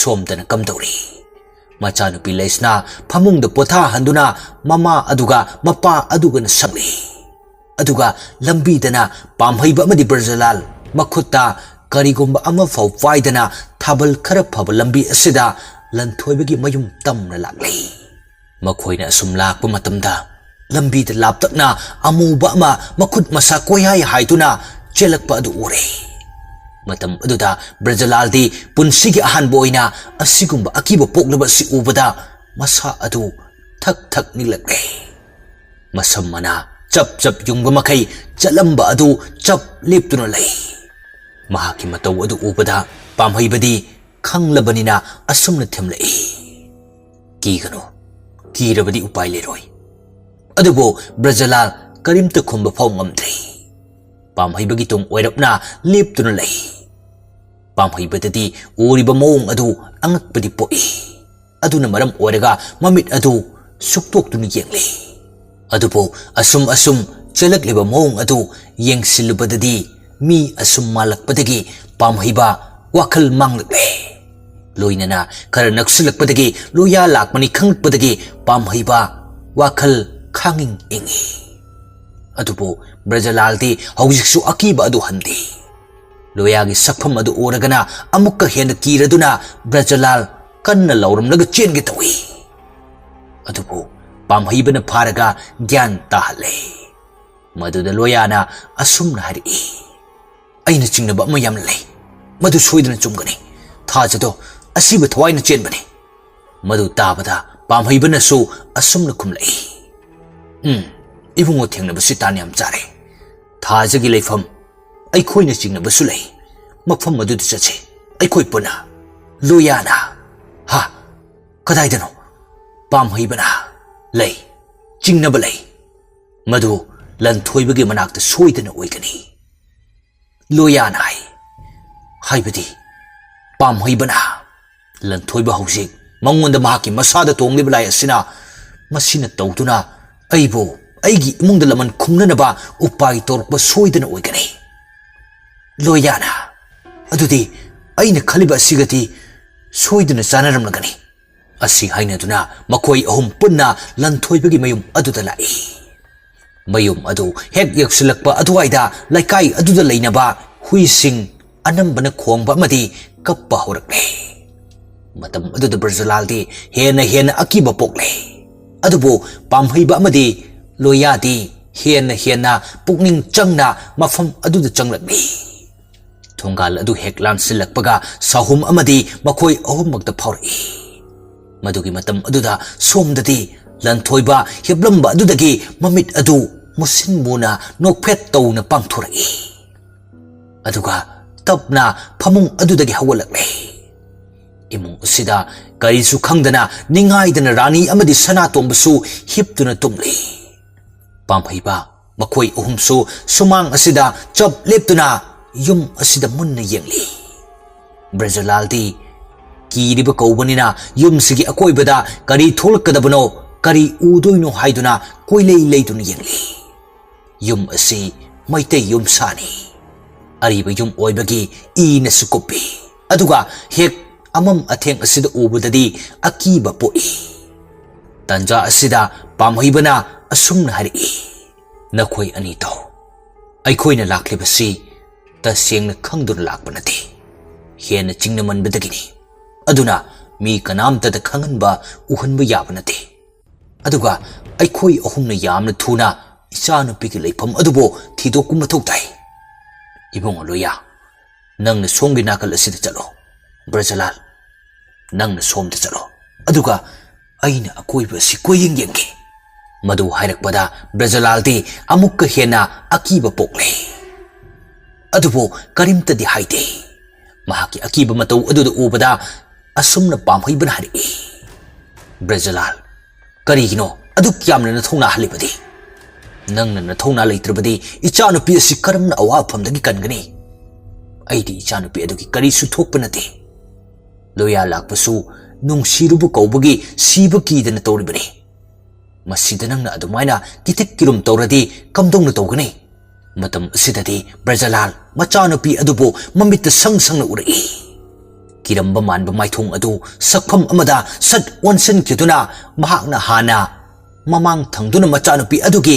ꯁꯣꯝꯗꯅ ꯀꯝꯗꯧꯔꯤ? ꯃꯆꯥꯅꯨꯄꯤ ꯂꯩꯁꯅꯥ ꯐꯃꯨꯡꯗ ꯄꯣꯊꯥꯍꯟꯗꯨꯅ ꯃꯃꯥ ꯑꯗꯨꯒ ꯃꯄꯥ ꯑꯗꯨꯒꯅ ꯁꯪꯂꯤ꯫ ꯑꯗꯨꯒ ꯂꯝꯕꯤꯗꯅ ꯄꯥꯝꯍꯩꯕ ꯑꯃꯗꯤ ꯕ꯭ꯔꯖꯂꯥꯜ ꯃꯈꯨꯠꯇ ꯀꯔꯤꯒꯨꯝꯕ ꯑꯃ ꯐꯥꯎ ꯄꯥꯏꯗꯅ ꯊꯥꯕꯜ ꯈꯔ ꯐꯕ ꯂꯝꯕꯤ ꯑꯁꯤꯗ ꯂꯟꯊꯣꯏꯕꯒꯤ ꯃꯌꯨꯝ ꯇꯝꯅ ꯂꯥꯛꯂꯤ꯫ ꯃꯈꯣꯏꯅ ꯑꯁꯨꯝ ꯂꯥꯛꯄ ꯃꯇꯝꯗ ꯂꯝꯕꯤꯗ ꯂꯥꯞꯇꯛꯅ ꯑꯃꯨꯕ ꯑꯃ ꯃꯈꯨꯠ ꯃꯁꯥ ꯀꯣꯏꯍꯥꯏ ꯍꯥꯏꯗꯨꯅ ꯆꯦꯜꯂꯛꯄ ꯑꯗꯨ ꯎꯔꯦ꯫ ꯃꯇꯝ ꯑꯗꯨꯗ ꯕ꯭ꯔꯖꯂꯥꯜꯗꯤ ꯄꯨꯟꯁꯤꯒꯤ ꯑꯍꯥꯟꯕ ꯑꯣꯏꯅ ꯑꯁꯤꯒꯨꯝꯕ ꯑꯀꯤꯕ ꯄꯣꯛꯂꯕ ꯑꯁꯤ ꯎꯕꯗ ꯃꯁꯥ ꯑꯗꯨ ꯊꯛ ꯊꯛ ꯅꯤꯛꯂꯛꯂꯦ꯫ ꯃꯁꯝ ꯃꯅꯥ ꯆꯞ ꯆꯞ ꯌꯨꯡꯕ ꯃꯈꯩ ꯆꯠꯂꯝꯕ ꯑꯗꯨ ꯆꯞ ꯂꯦꯞꯇꯨꯅ ꯂꯩ꯫ ꯃꯍꯥꯛꯀꯤ ꯃꯇꯧ ꯑꯗꯨ ꯎꯕꯗ ꯄꯥꯝꯍꯩꯕꯗꯤ ꯈꯪꯂꯕꯅꯤꯅ ꯑꯁꯨꯝꯅ ꯊꯦꯝꯂꯛꯏ, "ꯀꯤꯒꯅꯨ, ꯀꯤꯔꯕꯗꯤ ꯎꯄꯥꯏ ꯂꯩꯔꯣꯏ"꯫ ꯑꯗꯨꯕꯨ ꯕ꯭ꯔꯖꯂꯥꯜ ꯀꯔꯤꯝꯇ ꯈꯨꯝꯕ ꯐꯥꯎ ꯉꯝꯗ꯭ꯔꯤ꯫ ꯄꯥꯝꯍꯩꯕꯒꯤ ꯇꯨꯡ ꯑꯣꯏꯔꯞꯅ ꯂꯦꯞꯇꯨꯅ ꯂꯩ꯫ ꯄꯥꯝꯍꯩꯕꯗꯗꯤ ꯎꯔꯤꯕ ꯃꯑꯣꯡ ꯑꯗꯨ ꯑꯉꯛꯄꯗꯤ ꯄꯣꯛꯏ꯫ ꯑꯗꯨꯅ ꯃꯔꯝ ꯑꯣꯏꯔꯒ ꯃꯃꯤꯠ ꯑꯗꯨ ꯁꯨꯛꯇꯣꯛꯇꯨꯅ ꯌꯦꯡꯂꯤ꯫ ꯑꯗꯨꯕꯨ ꯑꯁꯨꯝ ꯑꯁꯨꯝ ꯆꯦꯜꯂꯛꯂꯤꯕ ꯃꯑꯣꯡ ꯑꯗꯨ ꯌꯦꯡꯁꯤꯜꯂꯨꯕꯗꯗꯤ ꯃꯤ ꯑꯁꯨꯝ ꯃꯥꯜꯂꯛꯄꯗꯒꯤ ꯄꯥꯝꯍꯩꯕ ꯋꯥꯈꯜ ꯃꯥꯡꯂꯛꯂꯦ꯫ ꯂꯣꯏꯅꯅ ꯈꯔ ꯅꯛꯁꯤꯜꯂꯛꯄꯗꯒꯤ ꯂꯣꯌꯥ ꯂꯥꯛꯄꯅꯤ ꯈꯪꯂꯛꯄꯗꯒꯤ ꯄꯥꯝꯍꯩꯕ ꯋꯥꯈꯜ ꯈꯥꯡꯏꯪ ꯏꯪꯏ꯫ ꯑꯗꯨꯕꯨ ꯕ꯭ꯔꯖꯂꯥꯜꯗꯤ ꯍꯧꯖꯤꯛꯁꯨ ꯑꯀꯤꯕ ꯑꯗꯨ ꯍꯟꯗꯦ꯫ ꯂꯣꯌꯥꯒꯤ ꯁꯛꯐꯝ ꯑꯗꯨ ꯎꯔꯒꯅ ꯑꯃꯨꯛꯀ ꯍꯦꯟꯅ ꯀꯤꯔꯗꯨꯅ ꯕ꯭ꯔꯖꯂꯥꯜ ꯀꯟꯅ ꯂꯥꯎꯔꯝꯂꯒ ꯆꯦꯟꯒꯦ ꯇꯧꯏ꯫ ꯑꯗꯨꯕꯨ ꯄꯥꯝꯍꯩꯕꯅ ꯐꯥꯔꯒ ꯒ꯭ꯌꯥꯟ ꯇꯥꯍꯜꯂꯦ꯫ ꯃꯗꯨꯗ ꯂꯣꯌꯥꯅ ꯑꯁꯨꯝꯅ ꯍꯥꯏꯔꯛꯏ, "ꯑꯩꯅ ꯆꯤꯡꯅꯕ ꯑꯃ ꯌꯥꯝꯅ ꯂꯩ꯫ ꯃꯗꯨ ꯁꯣꯏꯗꯅ ꯆꯨꯝꯒꯅꯤ꯫ ꯊꯥꯖꯗꯣ ꯑꯁꯤꯕ ꯊꯋꯥꯏꯅ ꯆꯦꯟꯕꯅꯤ꯫" ꯃꯗꯨ ꯇꯥꯕꯗ ꯄꯥꯝꯍꯩꯕꯅꯁꯨ ꯑꯁꯨꯝꯅ ꯈꯨꯝꯂꯛꯏ, "ꯎꯝ, ꯏꯕꯨꯡꯉꯣ ꯊꯦꯡꯅꯕꯁꯤ ꯇꯥꯟ ꯌꯥꯝ ꯆꯥꯔꯦ꯫ ꯊꯥꯖꯒꯤ ꯂꯩꯐꯝ ꯑꯩꯈꯣꯏꯅ ꯆꯤꯡꯅꯕꯁꯨ ꯂꯩ꯫ ꯃꯐꯝ ꯑꯗꯨꯗ ꯆꯠꯁꯤ, ꯑꯩꯈꯣꯏ ꯄꯨꯟꯅ꯫" ꯂꯣꯌꯥꯅ, "ꯍꯥ? ꯀꯗꯥꯏꯗꯅꯣ?" ꯄꯥꯝꯍꯩꯕꯅ, "ꯂꯩ, ꯆꯤꯡꯅꯕ ꯂꯩ꯫ ꯃꯗꯨ ꯂꯟꯊꯣꯏꯕꯒꯤ ꯃꯅꯥꯛꯇ ꯁꯣꯏꯗꯅ ꯑꯣꯏꯒꯅꯤ꯫" ꯂꯣꯌꯥꯅ ꯍꯥꯏ꯫ ꯍꯥꯏꯕꯗꯤ ꯄꯥꯝꯍꯩꯕꯅ, "ꯂꯟꯊꯣꯏꯕ ꯍꯧꯖꯤꯛ ꯃꯉꯣꯟꯗ ꯃꯍꯥꯛꯀꯤ ꯃꯁꯥꯗ ꯇꯣꯡꯂꯤꯕ ꯂꯥꯏ ꯑꯁꯤꯅ, ꯃꯁꯤꯅ ꯇꯧꯗꯨꯅ ꯑꯩꯕꯨ ꯑꯩꯒꯤ ꯏꯃꯨꯡꯗ ꯂꯃꯟ ꯈꯨꯝꯅꯅꯕ ꯎꯄꯥꯏ ꯇꯧꯔꯛꯄ ꯁꯣꯏꯗꯅ ꯑꯣꯏꯒꯅꯤ꯫" ꯂꯣꯌꯥꯅ, "ꯑꯗꯨꯗꯤ ꯑꯩꯅ ꯈꯜꯂꯤꯕ ꯑꯁꯤꯒꯗꯤ ꯁꯣꯏꯗꯅ ꯆꯥꯟꯅꯔꯝꯂꯒꯅꯤ꯫" ꯑꯁꯤ ꯍꯥꯏꯅꯗꯨꯅ ꯃꯈꯣꯏ ꯑꯍꯨꯝ ꯄꯨꯟꯅ ꯂꯟꯊꯣꯏꯕꯒꯤ ꯃꯌꯨꯝ ꯑꯗꯨꯗ ꯂꯥꯛꯏ꯫ ꯃꯌꯨꯝ ꯑꯗꯨ ꯍꯦꯛ ꯌꯧꯁꯤꯜꯂꯛꯄ ꯑꯗꯨꯋꯥꯏꯗ ꯂꯩꯀꯥꯏ ꯑꯗꯨꯗ ꯂꯩꯅꯕ ꯍꯨꯏꯁꯤꯡ ꯑꯅꯝꯕꯅ ꯈꯣꯡꯕ ꯑꯃꯗꯤ ꯀꯞꯄ ꯍꯧꯔꯛꯂꯦ꯫ ꯃꯇꯝ ꯑꯗꯨꯗ ꯕ꯭ꯔꯖꯂꯥꯜꯗꯤ ꯍꯦꯟꯅ ꯍꯦꯟꯅ ꯑꯀꯤꯕ ꯄꯣꯛꯂꯦ꯫ ꯑꯗꯨꯕꯨ ꯄꯥꯝꯍꯩꯕ ꯑꯃꯗꯤ ꯂꯣꯌꯥꯗꯤ ꯍꯦꯟꯅ ꯍꯦꯟꯅ ꯄꯨꯛꯅꯤꯡ ꯆꯪꯅ ꯃꯐꯝ ꯑꯗꯨꯗ ꯆꯪꯂꯛꯂꯤ꯫ ꯊꯣꯡꯒꯥꯜ ꯑꯗꯨ ꯍꯦꯛ ꯂꯥꯟꯁꯤꯜꯂꯛꯄꯒ ꯁꯥꯍꯨꯝ ꯑꯃꯗꯤ ꯃꯈꯣꯏ ꯑꯍꯨꯝꯃꯛꯇ ꯐꯥꯎꯔꯛꯏ꯫ ꯃꯗꯨꯒꯤ ꯃꯇꯝ ꯑꯗꯨꯗ ꯁꯣꯝꯗꯗꯤ ꯂꯟꯊꯣꯏꯕ ꯍꯤꯞꯂꯝꯕ ꯑꯗꯨꯗꯒꯤ ꯃꯃꯤꯠ ꯑꯗꯨ ꯃꯨꯁꯤꯟ ꯃꯨꯅ ꯅꯣꯛꯐꯦꯠ ꯇꯧꯅ ꯄꯥꯡꯊꯣꯔꯛꯏ꯫ ꯑꯗꯨꯒ ꯇꯞꯅ ꯐꯃꯨꯡ ꯑꯗꯨꯗꯒꯤ ꯍꯧꯒꯠꯂꯛꯂꯦ꯫ ꯏꯃꯨꯡ ꯑꯁꯤꯗ ꯀꯔꯤꯁꯨ ꯈꯪꯗꯅ ꯅꯤꯡꯉꯥꯏꯗꯅ ꯔꯥꯅꯤ ꯑꯃꯗꯤ ꯁꯅꯥꯇꯣꯝꯕꯁꯨ ꯍꯤꯞꯇꯨꯅ ꯇꯨꯝꯂꯤ꯫ ꯄꯥꯝꯍꯩꯕ ꯃꯈꯣꯏ ꯑꯍꯨꯝꯁꯨ ꯁꯨꯃꯥꯡ ꯑꯁꯤꯗ ꯆꯞ ꯂꯦꯞꯇꯨꯅ ꯌꯨꯝ ꯑꯁꯤꯗ ꯃꯨꯟꯅ ꯌꯦꯡꯂꯤ꯫ ꯕ꯭ꯔꯖꯂꯥꯜꯗꯤ ꯀꯤꯔꯤꯕ ꯀꯧꯕꯅꯤꯅ ꯌꯨꯝꯁꯤꯒꯤ ꯑꯀꯣꯏꯕꯗ ꯀꯔꯤ ꯊꯣꯛꯂꯛꯀꯗꯕꯅꯣ, ꯀꯔꯤ ꯎꯗꯣꯏꯅꯣ ꯍꯥꯏꯗꯨꯅ ꯀꯣꯏꯂꯩ ꯂꯩꯗꯨꯅ ꯌꯦꯡꯂꯤ꯫ ꯌꯨꯝ ꯑꯁꯤ ꯃꯩꯇꯩ ꯌꯨꯝ ꯁꯥꯅꯤ꯫ ꯑꯔꯤꯕ ꯌꯨꯝ ꯑꯣꯏꯕꯒꯤ ꯏꯅꯁꯨ ꯀꯨꯞꯄꯤ꯫ ꯑꯗꯨꯒ ꯍꯦꯛ ꯑꯃꯝ ꯑꯊꯦꯡ ꯑꯁꯤꯗ ꯎꯕꯗꯗꯤ ꯑꯀꯤꯕ ꯄꯣꯛꯏ꯫ ꯇꯥꯟꯖꯥ ꯑꯁꯤꯗ ꯄꯥꯝꯍꯩꯕꯅ ꯑꯁꯨꯝꯅ ꯍꯥꯏꯔꯛꯏ, "ꯅꯈꯣꯏ ꯑꯅꯤ ꯇꯧ꯫ ꯑꯩꯈꯣꯏꯅ ꯂꯥꯛꯂꯤꯕꯁꯤ ꯇꯁꯦꯡꯅ ꯈꯪꯗꯨꯅ ꯂꯥꯛꯄ ꯅꯠꯇꯦ꯫ ꯍꯦꯟꯅ ꯆꯤꯡꯅꯃꯟꯕꯗꯒꯤꯅꯤ꯫ ꯑꯗꯨꯅ ꯃꯤ ꯀꯅꯥꯝꯇꯗ ꯈꯪꯍꯟꯕ, ꯎꯍꯟꯕ ꯌꯥꯕ ꯅꯠꯇꯦ꯫ ꯑꯗꯨꯒ ꯑꯩꯈꯣꯏ ꯑꯍꯨꯝꯅ ꯌꯥꯝꯅ ꯊꯨꯅ ꯏꯆꯥꯅꯨꯄꯤꯒꯤ ꯂꯩꯐꯝ ꯑꯗꯨꯕꯨ ꯊꯤꯗꯣꯛꯄ ꯃꯊꯧ ꯇꯥꯏ꯫ ꯏꯕꯨꯡꯉꯣ ꯂꯣꯌꯥ, ꯅꯪꯅ ꯁꯣꯝꯒꯤ ꯅꯥꯀꯜ ꯑꯁꯤꯗ ꯆꯠꯂꯣ꯫ ꯕ꯭ꯔꯖꯂꯥꯜ, ꯅꯪꯅ ꯁꯣꯝꯗ ꯆꯠꯂꯣ꯫ ꯑꯗꯨꯒ ꯑꯩꯅ ꯑꯀꯣꯏꯕ ꯑꯁꯤ ꯀꯣꯏꯌꯦꯡ ꯌꯦꯡꯒꯦ꯫" ꯃꯗꯨ ꯍꯥꯏꯔꯛꯄꯗ ꯕ꯭ꯔꯖꯂꯥꯜꯗꯤ ꯑꯃꯨꯛꯀ ꯍꯦꯟꯅ ꯑꯀꯤꯕ ꯄꯣꯛꯂꯦ꯫ ꯑꯗꯨꯕꯨ ꯀꯔꯤꯝꯇꯗꯤ ꯍꯥꯏꯗꯦ꯫ ꯃꯍꯥꯛꯀꯤ ꯑꯀꯤꯕ ꯃꯇꯧ ꯑꯗꯨꯗ ꯎꯕꯗ ꯑꯁꯨꯝꯅ ꯄꯥꯝꯍꯩꯕꯅ ꯍꯥꯏꯔꯛꯏ, "ꯕ꯭ꯔꯖꯂꯥꯜ, ꯀꯔꯤꯒꯤꯅꯣ ꯑꯗꯨꯛ ꯌꯥꯝꯅ ꯅꯊꯧꯅꯥ ꯍꯜꯂꯤꯕꯗꯤ? ꯅꯪꯅ ꯅꯊꯧꯅꯥ ꯂꯩꯇ꯭ꯔꯕꯗꯤ ꯏꯆꯥꯅꯨꯄꯤ ꯑꯁꯤ ꯀꯔꯝꯅ ꯑꯋꯥꯐꯝꯗꯒꯤ ꯀꯟꯒꯅꯤ? ꯑꯩꯗꯤ ꯏꯆꯥꯅꯨꯄꯤ ꯑꯗꯨꯒꯤ ꯀꯔꯤꯁꯨ ꯊꯣꯛꯄ ꯅꯠꯇꯦ꯫ ꯂꯣꯌꯥ ꯂꯥꯛꯄꯁꯨ ꯅꯨꯡꯁꯤꯔꯨꯕ ꯀꯧꯕꯒꯤ ꯁꯤꯕ ꯀꯤꯗꯅ ꯇꯧꯔꯤꯕꯅꯤ꯫ ꯃꯁꯤꯗ ꯅꯪꯅ ꯑꯗꯨꯃꯥꯏꯅ ꯀꯤꯊꯛ ꯀꯤꯔꯨꯝ ꯇꯧꯔꯗꯤ ꯀꯝꯗꯧꯅ ꯇꯧꯒꯅꯤ?" ꯃꯇꯝ ꯑꯁꯤꯗꯗꯤ ꯕ꯭ꯔꯖꯂꯥꯜ ꯃꯆꯥꯅꯨꯄꯤ ꯑꯗꯨꯕꯨ ꯃꯃꯤꯠꯇ ꯁꯪ ꯁꯪꯅ ꯎꯔꯛꯏ꯫ ꯀꯤꯔꯝꯕ ꯃꯥꯟꯕ ꯃꯥꯏꯊꯣꯡ ꯑꯗꯨ ꯁꯛꯐꯝ ꯑꯃꯗ ꯁꯠ ꯑꯣꯟꯁꯤꯟꯈꯤꯗꯨꯅ ꯃꯍꯥꯛꯅ ꯍꯥꯟꯅ ꯃꯃꯥꯡ ꯊꯪꯗꯨꯅ ꯃꯆꯥꯅꯨꯄꯤ ꯑꯗꯨꯒꯤ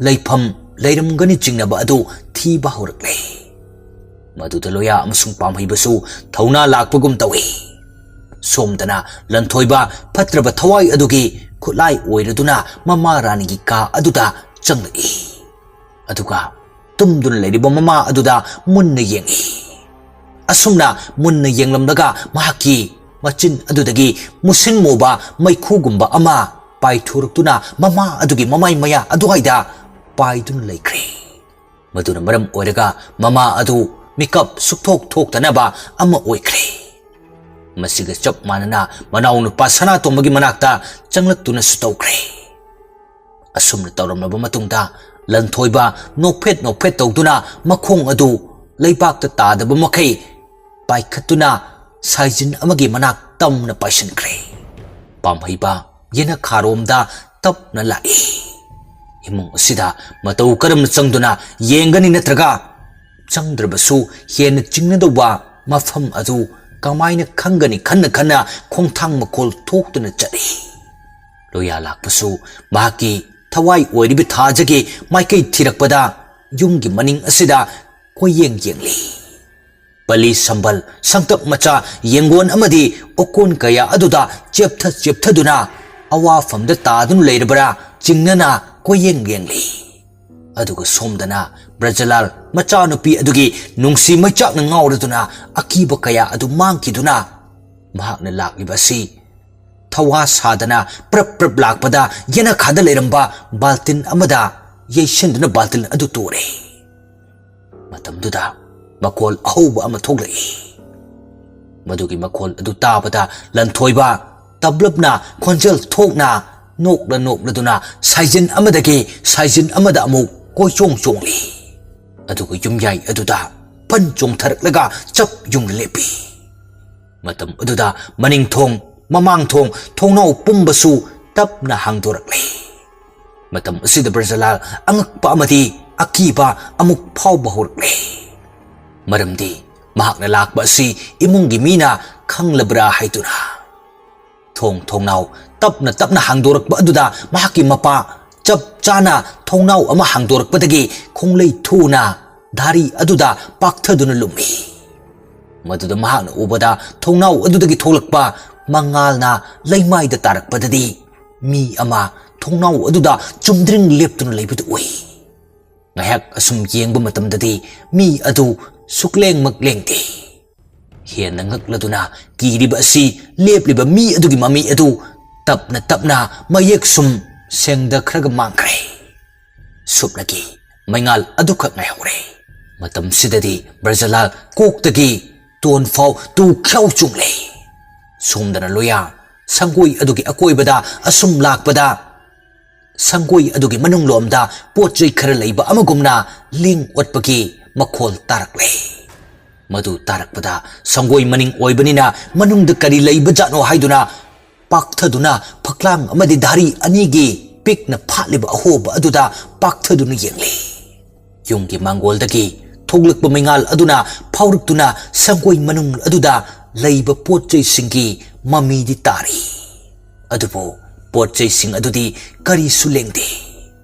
ꯂꯩꯐꯝ ꯂꯩꯔꯝꯒꯅꯤ ꯆꯤꯡꯅꯕ ꯑꯗꯨ ꯊꯤꯕ ꯍꯧꯔꯛꯂꯦ꯫ ꯃꯗꯨꯗ ꯂꯣꯌꯥ ꯑꯃꯁꯨꯡ ꯄꯥꯝꯍꯩꯕꯁꯨ ꯊꯧꯅꯥ ꯂꯥꯛꯄꯒꯨꯝ ꯇꯧꯏ꯫ ꯁꯣꯝꯗꯅ ꯂꯟꯊꯣꯏꯕ ꯐꯠꯇ꯭ꯔꯕ ꯊꯋꯥꯏ ꯑꯗꯨꯒꯤ ꯈꯨꯠꯂꯥꯏ ꯑꯣꯏꯔꯗꯨꯅ ꯃꯃꯥ ꯔꯥꯅꯤꯒꯤ ꯀꯥ ꯑꯗꯨꯗ ꯆꯪꯂꯛꯏ꯫ ꯑꯗꯨꯒ ꯇꯨꯝꯗꯨꯅ ꯂꯩꯔꯤꯕ ꯃꯃꯥ ꯑꯗꯨꯗ ꯃꯨꯟꯅ ꯌꯦꯡꯏ꯫ ꯑꯁꯨꯝꯅ ꯃꯨꯟꯅ ꯌꯦꯡꯂꯝꯂꯒ ꯃꯍꯥꯛꯀꯤ ꯃꯆꯤꯟ ꯑꯗꯨꯗꯒꯤ ꯃꯨꯁꯤꯟ ꯃꯨꯕ ꯃꯩꯈꯨꯒꯨꯝꯕ ꯑꯃ ꯄꯥꯏꯊꯣꯔꯛꯇꯨꯅ ꯃꯃꯥ ꯑꯗꯨꯒꯤ ꯃꯃꯥꯏ ꯃꯌꯥ ꯑꯗꯨꯋꯥꯏꯗ ꯄꯥꯏꯗꯨꯅ ꯂꯩꯈ꯭ꯔꯦ꯫ ꯃꯗꯨꯅ ꯃꯔꯝ ꯑꯣꯏꯔꯒ ꯃꯃꯥ ꯑꯗꯨ ꯃꯤꯀꯞ ꯁꯨꯛꯊꯣꯛ ꯊꯣꯛꯇꯅꯕ ꯑꯃ ꯑꯣꯏꯈ꯭ꯔꯦ꯫ ꯃꯁꯤꯒ ꯆꯞ ꯃꯥꯟꯅꯅ ꯃꯅꯥꯎꯅꯨꯄꯥ ꯁꯅꯥꯇꯣꯝꯕꯒꯤ ꯃꯅꯥꯛꯇ ꯆꯪꯂꯛꯇꯨꯅꯁꯨ ꯇꯧꯈ꯭ꯔꯦ꯫ ꯑꯁꯨꯝꯅ ꯇꯧꯔꯝꯂꯕ ꯃꯇꯨꯡꯗ ꯂꯟꯊꯣꯏꯕ ꯅꯣꯛꯐꯦꯠ ꯅꯣꯛꯐꯦꯠ ꯇꯧꯗꯨꯅ ꯃꯈꯣꯡ ꯑꯗꯨ ꯂꯩꯕꯥꯛꯇ ꯇꯥꯗꯕ ꯃꯈꯩ ꯄꯥꯏꯈꯠꯇꯨꯅ ꯁꯥꯏꯖꯤꯟ ꯑꯃꯒꯤ ꯃꯅꯥꯛ ꯇꯝꯅ ꯄꯥꯏꯁꯤꯟꯈ꯭ꯔꯦ꯫ ꯄꯥꯝꯍꯩꯕ ꯌꯦꯅꯈꯥꯔꯣꯝꯗ ꯇꯞꯅ ꯂꯥꯛꯏ꯫ ꯏꯃꯨꯡ ꯑꯁꯤꯗ ꯃꯇꯧ ꯀꯔꯝꯅ ꯆꯪꯗꯨꯅ ꯌꯦꯡꯒꯅꯤ, ꯅꯠꯇ꯭ꯔꯒ ꯆꯪꯗ꯭ꯔꯕꯁꯨ ꯍꯦꯟꯅ ꯆꯤꯡꯅꯗꯧꯕ ꯃꯐꯝ ꯑꯗꯨ ꯀꯃꯥꯏꯅ ꯈꯪꯒꯅꯤ ꯈꯟꯅ ꯈꯟꯅ ꯈꯣꯡꯊꯥꯡ ꯃꯈꯣꯜ ꯊꯣꯛꯇꯨꯅ ꯆꯠꯂꯤ꯫ ꯂꯣꯌꯥ ꯂꯥꯛꯄꯁꯨ ꯃꯍꯥꯛꯀꯤ ꯊꯋꯥꯏ ꯑꯣꯏꯔꯤꯕ ꯊꯥꯖꯒꯤ ꯃꯥꯏꯀꯩ ꯊꯤꯔꯛꯄꯗ ꯌꯨꯝꯒꯤ ꯃꯅꯤꯡ ꯑꯁꯤꯗ ꯀꯣꯏꯌꯦꯡ ꯌꯦꯡꯂꯤ꯫ ꯄꯂꯤ ꯁꯝꯕꯜ, ꯁꯪꯇꯞ ꯃꯆꯥ, ꯌꯦꯡꯒꯣꯟ ꯑꯃꯗꯤ ꯎꯀꯣꯟ ꯀꯌꯥ ꯑꯗꯨꯗ ꯆꯦꯞꯊ ꯆꯦꯞꯊꯗꯨꯅ ꯑꯋꯥꯐꯝꯗ ꯇꯥꯗꯨꯅ ꯂꯩꯔꯕ꯭ꯔꯥ ꯆꯤꯡꯅꯅ ꯀꯣꯏꯌꯦꯡ ꯌꯦꯡꯂꯤ꯫ ꯑꯗꯨꯒ ꯁꯣꯝꯗꯅ ꯕ꯭ꯔꯖꯂꯥꯜ ꯃꯆꯥꯅꯨꯄꯤ ꯑꯗꯨꯒꯤ ꯅꯨꯡꯁꯤ ꯃꯩꯆꯥꯛꯅ ꯉꯥꯎꯔꯗꯨꯅ ꯑꯀꯤꯕ ꯀꯌꯥ ꯑꯗꯨ ꯃꯥꯡꯈꯤꯗꯨꯅ ꯃꯍꯥꯛꯅ ꯂꯥꯛꯂꯤꯕ ꯑꯁꯤ ꯊꯋꯥ ꯁꯥꯗꯅ ꯄ꯭ꯔꯞ ꯄ꯭ꯔꯞ ꯂꯥꯛꯄꯗ ꯌꯦꯅꯈꯥꯗ ꯂꯩꯔꯝꯕ ꯕꯥꯜꯇꯤꯟ ꯑꯃꯗ ꯌꯩꯁꯤꯟꯗꯨꯅ ꯕꯥꯜꯇꯤꯟ ꯑꯗꯨ ꯇꯨꯔꯦ꯫ ꯃꯇꯝꯗꯨꯗ ꯃꯈꯣꯜ ꯑꯍꯧꯕ ꯑꯃ ꯊꯣꯛꯂꯛꯏ꯫ ꯃꯗꯨꯒꯤ ꯃꯈꯣꯜ ꯑꯗꯨ ꯇꯥꯕꯗ ꯂꯟꯊꯣꯏꯕ ꯇꯞꯂꯞꯅ ꯈꯣꯟꯖꯦꯜ ꯊꯣꯛꯅ ꯅꯣꯛꯂ ꯅꯣꯛꯂꯗꯨꯅ ꯁꯥꯏꯖꯤꯟ ꯑꯃꯗꯒꯤ ꯁꯥꯏꯖꯤꯟ ꯑꯃꯗ ꯑꯃꯨꯛ ꯀꯣꯏꯆꯣꯡ ꯆꯣꯡꯂꯤ꯫ ꯑꯗꯨꯒ ꯌꯨꯝꯌꯥꯏ ꯑꯗꯨꯗ ꯐꯟ ꯆꯣꯡꯊꯔꯛꯂꯒ ꯆꯞ ꯌꯨꯡꯅ ꯂꯦꯞꯄꯤ꯫ ꯃꯇꯝ ꯑꯗꯨꯗ ꯃꯅꯤꯡ ꯊꯣꯡ, ꯃꯃꯥꯡ ꯊꯣꯡ, ꯊꯣꯡꯅꯥꯎ ꯄꯨꯝꯕꯁꯨ ꯇꯞꯅ ꯍꯥꯡꯗꯣꯔꯛꯂꯦ꯫ ꯃꯇꯝ ꯑꯁꯤꯗ ꯕ꯭ꯔꯖꯂꯥꯜ ꯑꯉꯛꯄ ꯑꯃꯗꯤ ꯑꯀꯤꯕ ꯑꯃꯨꯛ ꯐꯥꯎꯕ ꯍꯧꯔꯛꯂꯦ꯫ ꯃꯔꯝꯗꯤ ꯃꯍꯥꯛꯅ ꯂꯥꯛꯄ ꯑꯁꯤ ꯏꯃꯨꯡꯒꯤ ꯃꯤꯅ ꯈꯪꯂꯕ꯭ꯔꯥ ꯍꯥꯏꯗꯨꯅ꯫ ꯊꯣꯡ ꯊꯣꯡꯅꯥꯎ ꯇꯞꯅ ꯇꯞꯅ ꯍꯥꯡꯗꯣꯔꯛꯄ ꯑꯗꯨꯗ ꯃꯍꯥꯛꯀꯤ ꯃꯄꯥ ꯆꯞ ꯆꯥꯅ ꯊꯣꯡꯅꯥꯎ ꯑꯃ ꯍꯥꯡꯗꯣꯔꯛꯄꯗꯒꯤ ꯈꯣꯡꯂꯩ ꯊꯨꯅ ꯙꯥꯔꯤ ꯑꯗꯨꯗ ꯄꯥꯛꯊꯗꯨꯅ ꯂꯨꯝꯃꯤ꯫ ꯃꯗꯨꯗ ꯃꯍꯥꯛꯅ ꯎꯕꯗ ꯊꯣꯡꯅꯥꯎ ꯑꯗꯨꯗꯒꯤ ꯊꯣꯛꯂꯛꯄ ꯃꯉꯥꯜꯅ ꯂꯩꯃꯥꯏꯗ ꯇꯥꯔꯛꯄꯗꯗꯤ ꯃꯤ ꯑꯃ ꯊꯣꯡꯅꯥꯎ ꯑꯗꯨꯗ ꯆꯨꯝꯗ꯭ꯔꯤꯡ ꯂꯦꯞꯇꯨꯅ ꯂꯩꯕꯗꯨ ꯎꯏ꯫ ꯉꯥꯏꯍꯥꯛ ꯑꯁꯨꯝ ꯌꯦꯡꯕ ꯃꯇꯝꯗꯗꯤ ꯃꯤ ꯑꯗꯨ ꯁꯨꯛꯂꯦꯡꯃꯛ ꯂꯦꯡꯗꯦ꯫ ꯍꯦꯟꯅ ꯉꯛꯂꯗꯨꯅ ꯀꯤꯔꯤꯕ ꯑꯁꯤ ꯂꯦꯞꯂꯤꯕ ꯃꯤ ꯑꯗꯨꯒꯤ ꯃꯃꯤ ꯑꯗꯨ ꯇꯞꯅ ꯇꯞꯅ ꯃꯌꯦꯛ ꯁꯨꯝ ꯁꯦꯡꯗꯈ꯭ꯔꯒ ꯃꯥꯡꯈ꯭ꯔꯦ꯫ ꯁꯨꯞꯅꯒꯤ ꯃꯩꯉꯥꯜ ꯑꯗꯨꯈꯛ ꯉꯥꯏꯍꯧꯔꯦ꯫ ꯃꯇꯝꯁꯤꯗꯗꯤ ꯕ꯭ꯔꯖꯂꯥꯜ ꯀꯣꯛꯇꯒꯤ ꯇꯣꯟ ꯐꯥꯎ ꯇꯨ ꯈ꯭ꯌꯥꯎ ꯆꯨꯡꯂꯦ꯫ ꯁꯣꯝꯗꯅ ꯂꯣꯌꯥ ꯁꯪꯒꯣꯏ ꯑꯗꯨꯒꯤ ꯑꯀꯣꯏꯕꯗ ꯑꯁꯨꯝ ꯂꯥꯛꯄꯗ ꯁꯪꯒꯣꯏ ꯑꯗꯨꯒꯤ ꯃꯅꯨꯡꯂꯣꯝꯗ ꯄꯣꯠ ꯆꯩ ꯈꯔ ꯂꯩꯕ ꯑꯃꯒꯨꯝꯅ ꯂꯦꯡ ꯑꯣꯠꯄꯒꯤ ꯃꯈꯣꯜ ꯇꯥꯔꯛꯂꯦ꯫ ꯃꯗꯨ ꯇꯥꯔꯛꯄꯗ ꯁꯪꯒꯣꯏ ꯃꯅꯤꯡ ꯑꯣꯏꯕꯅꯤꯅ ꯃꯅꯨꯡꯗ ꯀꯔꯤ ꯂꯩꯕꯖꯥꯠꯅꯣ ꯍꯥꯏꯗꯨꯅ ꯄꯥꯛꯊꯗꯨꯅ ꯐꯛꯂꯥꯡ ꯑꯃꯗꯤ ꯙꯥꯔꯤ ꯑꯅꯤꯒꯤ ꯄꯤꯛꯅ ꯐꯥꯠꯂꯤꯕ ꯑꯍꯣꯕ ꯑꯗꯨꯗ ꯄꯥꯛꯊꯗꯨꯅ ꯌꯦꯡꯂꯤ꯫ ꯌꯨꯝꯒꯤ ꯃꯥꯡꯒꯣꯜꯗꯒꯤ ꯊꯣꯛꯂꯛꯄ ꯃꯩꯉꯥꯜ ꯑꯗꯨꯅ ꯐꯥꯎꯔꯛꯇꯨꯅ ꯁꯪꯒꯣꯏ ꯃꯅꯨꯡ ꯑꯗꯨꯗ ꯂꯩꯕ ꯄꯣꯠ ꯆꯩꯁꯤꯡꯒꯤ ꯃꯃꯤꯗꯤ ꯇꯥꯔꯤ꯫ ꯑꯗꯨꯕꯨ ꯄꯣꯠ ꯆꯩꯁꯤꯡ ꯑꯗꯨꯗꯤ ꯀꯔꯤꯁꯨ ꯂꯦꯡꯗꯦ꯫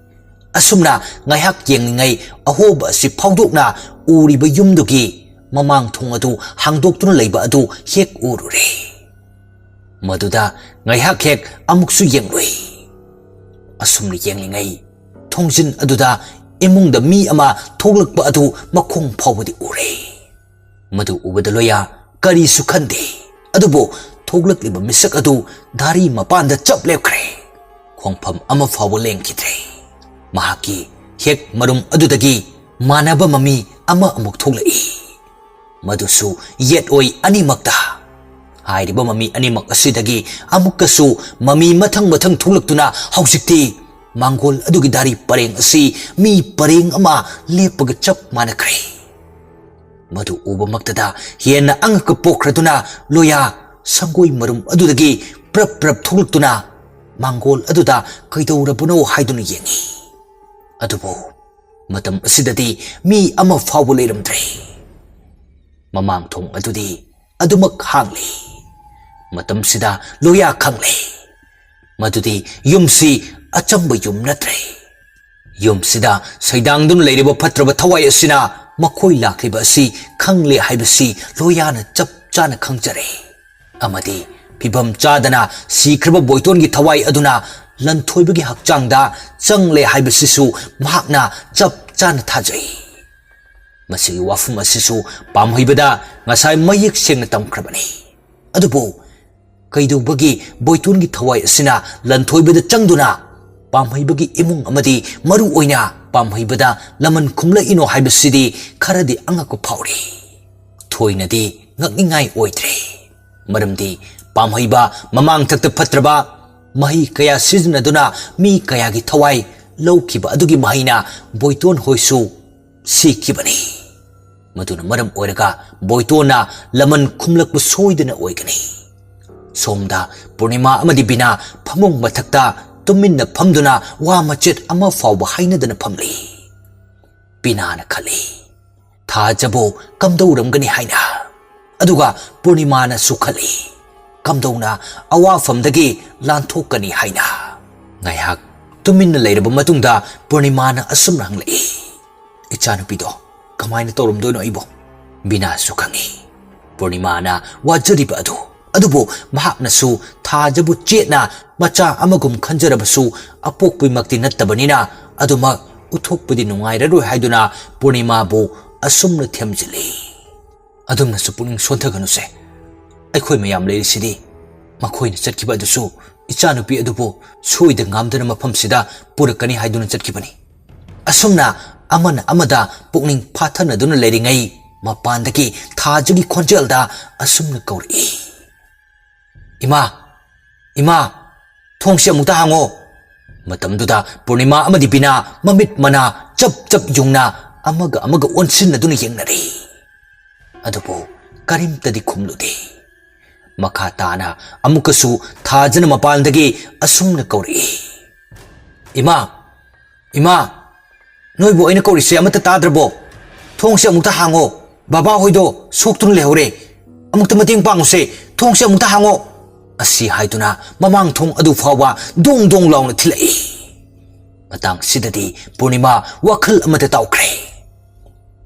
ꯑꯁꯨꯝꯅ ꯉꯥꯏꯍꯥꯛ ꯌꯦꯡꯂꯤꯉꯩ ꯑꯍꯣꯕ ꯑꯁꯤ ꯐꯥꯎꯗꯣꯛꯅ ꯎꯔꯤꯕ ꯌꯨꯝꯗꯨꯒꯤ ꯃꯃꯥꯡ ꯊꯣꯡ ꯑꯗꯨ ꯍꯥꯡꯗꯣꯛꯇꯨꯅ ꯂꯩꯕ ꯑꯗꯨ ꯍꯦꯛ ꯎꯔꯨꯔꯦ꯫ ꯃꯗꯨꯗ ꯉꯥꯏꯍꯥꯛ ꯍꯦꯛ ꯑꯃꯨꯛꯁꯨ ꯌꯦꯡꯂꯨꯏ꯫ ꯑꯁꯨꯝꯅ ꯌꯦꯡꯂꯤꯉꯩ ꯊꯣꯡꯖꯤꯟ ꯑꯗꯨꯗ ꯏꯃꯨꯡꯗ ꯃꯤ ꯑꯃ ꯊꯣꯛꯂꯛꯄ ꯑꯗꯨ ꯃꯈꯣꯡ ꯐꯥꯎꯕꯗꯤ ꯎꯔꯦ꯫ ꯃꯗꯨ ꯎꯕꯗ ꯂꯣꯌꯥ ꯀꯔꯤꯁꯨ ꯈꯟꯗꯦ꯫ ꯑꯗꯨꯕꯨ ꯊꯣꯛꯂꯛꯂꯤꯕ ꯃꯤꯁꯛ ꯑꯗꯨ ꯗꯥꯔꯤ ꯃꯄꯥꯟꯗ ꯆꯞ ꯂꯦꯞꯈ꯭ꯔꯦ꯫ ꯈꯣꯡꯐꯝ ꯑꯃ ꯐꯥꯎꯕ ꯂꯦꯡꯈꯤꯗ꯭ꯔꯦ꯫ ꯃꯍꯥꯛꯀꯤ ꯍꯦꯛ ꯃꯔꯨꯝ ꯑꯗꯨꯗꯒꯤ ꯃꯥꯟꯅꯕ ꯃꯃꯤ ꯑꯃ ꯑꯃꯨꯛ ꯊꯣꯛꯂꯛꯏ꯫ ꯃꯗꯨꯁꯨ ꯌꯦꯠ ꯑꯣꯏ ꯑꯅꯤꯃꯛꯇ꯫ ꯍꯥꯏꯔꯤꯕ ꯃꯃꯤ ꯑꯅꯤꯃꯛ ꯑꯁꯤꯗꯒꯤ ꯑꯃꯨꯛꯀꯁꯨ ꯃꯃꯤ ꯃꯊꯪ ꯃꯊꯪ ꯊꯣꯛꯂꯛꯇꯨꯅ ꯍꯧꯖꯤꯛꯇꯤ ꯃꯥꯡꯒꯣꯜ ꯑꯗꯨꯒꯤ ꯗꯥꯔꯤ ꯄꯔꯦꯡ ꯑꯁꯤ ꯃꯤ ꯄꯔꯦꯡ ꯑꯃ ꯂꯦꯞꯄꯒ ꯆꯞ ꯃꯥꯟꯅꯈ꯭ꯔꯦ꯫ ꯃꯗꯨ ꯎꯕꯃꯛꯇꯗ ꯍꯦꯟꯅ ꯑꯉꯛꯄ ꯄꯣꯛꯈ꯭ꯔꯗꯨꯅ ꯂꯣꯌꯥ ꯁꯪꯒꯣꯏ ꯃꯔꯨꯝ ꯑꯗꯨꯗꯒꯤ ꯄ꯭ꯔꯞ ꯄ꯭ꯔꯞ ꯊꯣꯛꯂꯛꯇꯨꯅ ꯃꯥꯡꯒꯣꯜ ꯑꯗꯨꯗ ꯀꯩꯗꯧꯔꯕꯅꯣ ꯍꯥꯏꯗꯨꯅ ꯌꯦꯡꯉꯤ꯫ ꯑꯗꯨꯕꯨ ꯃꯇꯝ ꯑꯁꯤꯗꯗꯤ ꯃꯤ ꯑꯃ ꯐꯥꯎꯕ ꯂꯩꯔꯝꯗ꯭ꯔꯦ꯫ ꯃꯃꯥꯡ ꯊꯣꯡ ꯑꯗꯨꯗꯤ ꯑꯗꯨꯃꯛ ꯍꯥꯡꯂꯤ꯫ ꯃꯇꯝꯁꯤꯗ ꯂꯣꯌꯥ ꯈꯪꯂꯦ ꯃꯗꯨꯗꯤ ꯌꯨꯝꯁꯤ ꯑꯆꯝꯕ ꯌꯨꯝ ꯅꯠꯇ꯭ꯔꯦ꯫ ꯌꯨꯝꯁꯤꯗ ꯁꯩꯗꯥꯡꯗꯨꯅ ꯂꯩꯔꯤꯕ ꯐꯠꯇ꯭ꯔꯕ ꯊꯋꯥꯏ ꯑꯁꯤꯅ ꯃꯈꯣꯏ ꯂꯥꯛꯂꯤꯕ ꯑꯁꯤ ꯈꯪꯂꯦ ꯍꯥꯏꯕꯁꯤ ꯂꯣꯌꯥꯅ ꯆꯞ ꯆꯥꯅ ꯈꯪꯖꯔꯦ꯫ ꯑꯃꯗꯤ ꯐꯤꯕꯝ ꯆꯥꯗꯅ ꯁꯤꯈ꯭ꯔꯕ ꯕꯣꯏꯇꯣꯟꯒꯤ ꯊꯋꯥꯏ ꯑꯗꯨꯅ ꯂꯟꯊꯣꯏꯕꯒꯤ ꯍꯛꯆꯥꯡꯗ ꯆꯪꯂꯦ ꯍꯥꯏꯕꯁꯤꯁꯨ ꯃꯍꯥꯛꯅ ꯆꯞ ꯆꯥꯅ ꯊꯥꯖꯩ꯫ ꯃꯁꯤꯒꯤ ꯋꯥꯐꯝ ꯑꯁꯤꯁꯨ ꯄꯥꯝꯍꯩꯕꯗ ꯉꯁꯥꯏ ꯃꯌꯦꯛ ꯁꯦꯡꯅ ꯇꯝꯈ꯭ꯔꯕꯅꯤ꯫ ꯑꯗꯨꯕꯨ ꯀꯩꯗꯧꯕꯒꯤ ꯕꯣꯏꯇꯣꯟꯒꯤ ꯊꯋꯥꯏ ꯑꯁꯤꯅ ꯂꯟꯊꯣꯏꯕꯗ ꯆꯪꯗꯨꯅ ꯄꯥꯝꯍꯩꯕꯒꯤ ꯏꯃꯨꯡ ꯑꯃꯗꯤ ꯃꯔꯨ ꯑꯣꯏꯅ ꯄꯥꯝꯍꯩꯕꯗ ꯂꯃꯟ ꯈꯨꯝꯂꯛꯏꯅꯣ ꯍꯥꯏꯕꯁꯤꯗꯤ ꯈꯔꯗꯤ ꯑꯉꯛꯄ ꯐꯥꯎꯔꯤ꯫ ꯊꯣꯏꯅꯗꯤ ꯉꯛꯅꯤꯡꯉꯥꯏ ꯑꯣꯏꯗ꯭ꯔꯦ꯫ ꯃꯔꯝꯗꯤ ꯄꯥꯝꯍꯩꯕ ꯃꯃꯥꯡꯊꯛꯇ ꯐꯠꯇ꯭ꯔꯕ ꯃꯍꯩ ꯀꯌꯥ ꯁꯤꯖꯤꯟꯅꯗꯨꯅ ꯃꯤ ꯀꯌꯥꯒꯤ ꯊꯋꯥꯏ ꯂꯧꯈꯤꯕ ꯑꯗꯨꯒꯤ ꯃꯍꯩꯅ ꯕꯣꯏꯇꯣꯟ ꯍꯣꯏꯁꯨ ꯁꯤꯈꯤꯕꯅꯤ꯫ ꯃꯗꯨꯅ ꯃꯔꯝ ꯑꯣꯏꯔꯒ ꯕꯣꯏꯇꯣꯟꯅ ꯂꯃꯟ ꯈꯨꯝꯂꯛꯄ ꯁꯣꯏꯗꯅ ꯑꯣꯏꯒꯅꯤ꯫ ꯁꯣꯝꯗ ꯄꯨꯔꯅꯤꯃꯥ ꯑꯃꯗꯤ ꯕꯤꯅꯥ ꯐꯃꯨꯡ ꯃꯊꯛꯇ ꯇꯨꯃꯤꯟꯅ ꯐꯝꯗꯨꯅ ꯋꯥ ꯃꯆꯦꯠ ꯑꯃ ꯐꯥꯎꯕ ꯍꯥꯏꯅꯗꯅ ꯐꯝꯂꯤ꯫ ꯕꯤꯅꯥꯅ ꯈꯜꯂꯤ, ꯊꯥꯖꯕꯨ ꯀꯝꯗꯧꯔꯝꯒꯅꯤ ꯍꯥꯏꯅ꯫ ꯑꯗꯨꯒ ꯄꯨꯔꯅꯤꯃꯥꯅꯁꯨ ꯈꯜꯂꯤ, ꯀꯝꯗꯧꯅ ꯑꯋꯥꯐꯝꯗꯒꯤ ꯂꯥꯟꯊꯣꯛꯀꯅꯤ ꯍꯥꯏꯅ꯫ ꯉꯥꯏꯍꯥꯛ ꯇꯨꯃꯤꯟꯅ ꯂꯩꯔꯕ ꯃꯇꯨꯡꯗ ꯄꯨꯔꯅꯤꯃꯥꯅ ꯑꯁꯨꯝꯅ ꯍꯪꯂꯛꯏ, "ꯏꯆꯥꯅꯨꯄꯤꯗꯣ ꯀꯃꯥꯏꯅ ꯇꯧꯔꯝꯗꯣꯏꯅꯣ ꯑꯩꯕꯣ?" ꯕꯤꯅꯥꯁꯨ ꯈꯪꯏ ꯄꯨꯔꯅꯤꯃꯥꯅ ꯋꯥꯖꯔꯤꯕ ꯑꯗꯨ, ꯑꯗꯨꯕꯨ ꯃꯍꯥꯛꯅꯁꯨ ꯊꯥꯖꯕꯨ ꯆꯦꯠꯅ ꯃꯆꯥ ꯑꯃꯒꯨꯝ ꯈꯟꯖꯔꯕꯁꯨ, ꯑꯄꯣꯛꯄꯃꯛꯇꯤ ꯅꯠꯇꯕꯅꯤꯅ ꯑꯗꯨꯃꯛ ꯎꯠꯊꯣꯛꯄꯗꯤ ꯅꯨꯡꯉꯥꯏꯔꯔꯣꯏ ꯍꯥꯏꯗꯨꯅ ꯄꯨꯔꯅꯤꯃꯥꯕꯨ ꯑꯁꯨꯝꯅ ꯊꯦꯝꯖꯤꯜꯂꯤ꯫ "ꯑꯗꯨꯝꯅꯁꯨ ꯄꯨꯛꯅꯤꯡ ꯁꯣꯟꯊꯒꯅꯨꯁꯦ꯫ ꯑꯩꯈꯣꯏ ꯃꯌꯥꯝ ꯂꯩꯔꯤꯁꯤꯗꯤ꯫ ꯃꯈꯣꯏꯅ ꯆꯠꯈꯤꯕ ꯑꯗꯨꯁꯨ ꯏꯆꯥꯅꯨꯄꯤ ꯑꯗꯨꯕꯨ ꯁꯣꯏꯗ ꯉꯥꯝꯗꯅ ꯃꯐꯝꯁꯤꯗ ꯄꯨꯔꯛꯀꯅꯤ ꯍꯥꯏꯗꯨꯅ ꯆꯠꯈꯤꯕꯅꯤ꯫" ꯑꯁꯨꯝꯅ ꯑꯃꯅ ꯑꯃꯗ ꯄꯨꯛꯅꯤꯡ ꯐꯥꯊꯅꯗꯨꯅ ꯂꯩꯔꯤꯉꯩ, ꯃꯄꯥꯟꯗꯒꯤ ꯊꯥꯖꯒꯤ ꯈꯣꯟꯖꯦꯜꯗ ꯑꯁꯨꯝꯅ ꯀꯧꯔꯛꯏ, "ꯏꯃꯥ, ꯏꯃꯥ, ꯊꯣꯡꯁꯦ ꯑꯃꯨꯛꯇ ꯍꯥꯡꯉꯣ!" ꯃꯇꯝꯗꯨꯗ ꯄꯨꯔꯅꯤꯃꯥ ꯑꯃꯗꯤ ꯕꯤꯅꯥ ꯃꯃꯤꯠ ꯃꯅꯥ ꯆꯞ ꯆꯞ ꯌꯨꯡꯅ ꯑꯃꯒ ꯑꯃꯒ ꯑꯣꯟꯁꯤꯟꯅꯗꯨꯅ ꯌꯦꯡꯅꯔꯤ꯫ ꯑꯗꯨꯕꯨ ꯀꯔꯤꯝꯇꯗꯤ ꯈꯨꯝꯂꯨꯗꯦ꯫ ꯃꯈꯥ ꯇꯥꯅ ꯑꯃꯨꯛꯀꯁꯨ ꯊꯥꯖꯅ ꯃꯄꯥꯟꯗꯒꯤ ꯑꯁꯨꯝꯅ ꯀꯧꯔꯛꯏ, "ꯏꯃꯥ, ꯏꯃꯥ, ꯅꯣꯏꯕꯨ ꯑꯩꯅ ꯀꯧꯔꯤꯁꯦ ꯑꯃꯠꯇ ꯇꯥꯗ꯭ꯔꯕꯣ? ꯊꯣꯡꯁꯦ ꯑꯃꯨꯛꯇ ꯍꯥꯡꯉꯣ꯫ ꯕꯕꯥ ꯍꯣꯏꯗꯣ ꯁꯣꯛꯇꯨꯅ ꯂꯩꯍꯧꯔꯦ꯫ ꯑꯃꯨꯛꯇ ꯃꯇꯦꯡ ꯄꯥꯡꯉꯨꯁꯦ꯫ ꯊꯣꯡꯁꯦ ꯑꯃꯨꯛꯇ ꯍꯥꯡꯉꯣ꯫" ꯑꯁꯤ ꯍꯥꯏꯗꯨꯅ ꯃꯃꯥꯡ ꯊꯣꯡ ꯑꯗꯨ ꯐꯥꯎꯕ ꯗꯣꯡ ꯗꯣꯡ ꯂꯥꯎꯅ ꯊꯤꯜꯂꯛꯏ꯫ ꯃꯇꯥꯡꯁꯤꯗꯗꯤ ꯄꯨꯔꯅꯤꯃꯥ ꯋꯥꯈꯜ ꯑꯃꯗ ꯇꯥꯎꯈ꯭ꯔꯦ꯫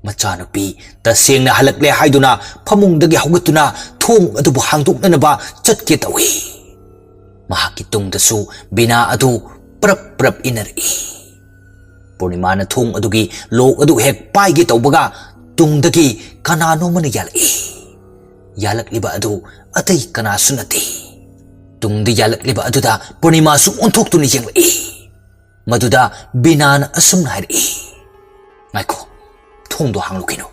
ꯃꯆꯥꯅꯨꯄꯤ ꯇꯁꯦꯡꯅ ꯍꯜꯂꯛꯂꯦ ꯍꯥꯏꯗꯨꯅ ꯐꯃꯨꯡꯗꯒꯤ ꯍꯧꯒꯠꯇꯨꯅ ꯊꯣꯡ ꯑꯗꯨꯕꯨ ꯍꯥꯡꯗꯣꯛꯅꯅꯕ ꯆꯠꯀꯦ ꯇꯧꯏ꯫ ꯃꯍꯥꯛꯀꯤ ꯇꯨꯡꯗꯁꯨ ꯕꯤꯅꯥ ꯑꯗꯨ ꯄ꯭ꯔꯞ ꯄ꯭ꯔꯞ ꯏꯟꯅꯔꯛꯏ꯫ ꯄꯨꯔꯅꯤꯃꯥꯅ ꯊꯣꯡ ꯑꯗꯨꯒꯤ ꯂꯣꯛ ꯑꯗꯨ ꯍꯦꯛ ꯄꯥꯏꯒꯦ ꯇꯧꯕꯒ ꯇꯨꯡꯗꯒꯤ ꯀꯅꯥꯅꯣꯃꯅ ꯌꯥꯜꯂꯛꯏ꯫ ꯌꯥꯜꯂꯛꯂꯤꯕ ꯑꯗꯨ ꯑꯇꯩ ꯀꯅꯥꯁꯨ ꯅꯠꯇꯦ꯫ ꯇꯨꯡꯗ ꯌꯥꯜꯂꯛꯂꯤꯕ ꯑꯗꯨꯗ ꯄꯨꯔꯅꯤꯃꯥꯁꯨ ꯑꯣꯟꯊꯣꯛꯇꯨꯅ ꯌꯦꯡꯂꯛꯏ꯫ ꯃꯗꯨꯗ ꯕꯤꯅꯥꯅ ꯑꯁꯨꯝꯅ ꯍꯥꯏꯔꯛꯏ, "ꯉꯥꯏꯈꯣ, ꯊꯣꯡꯗꯣ ꯍꯥꯡꯂꯨꯈꯤꯅꯨ꯫"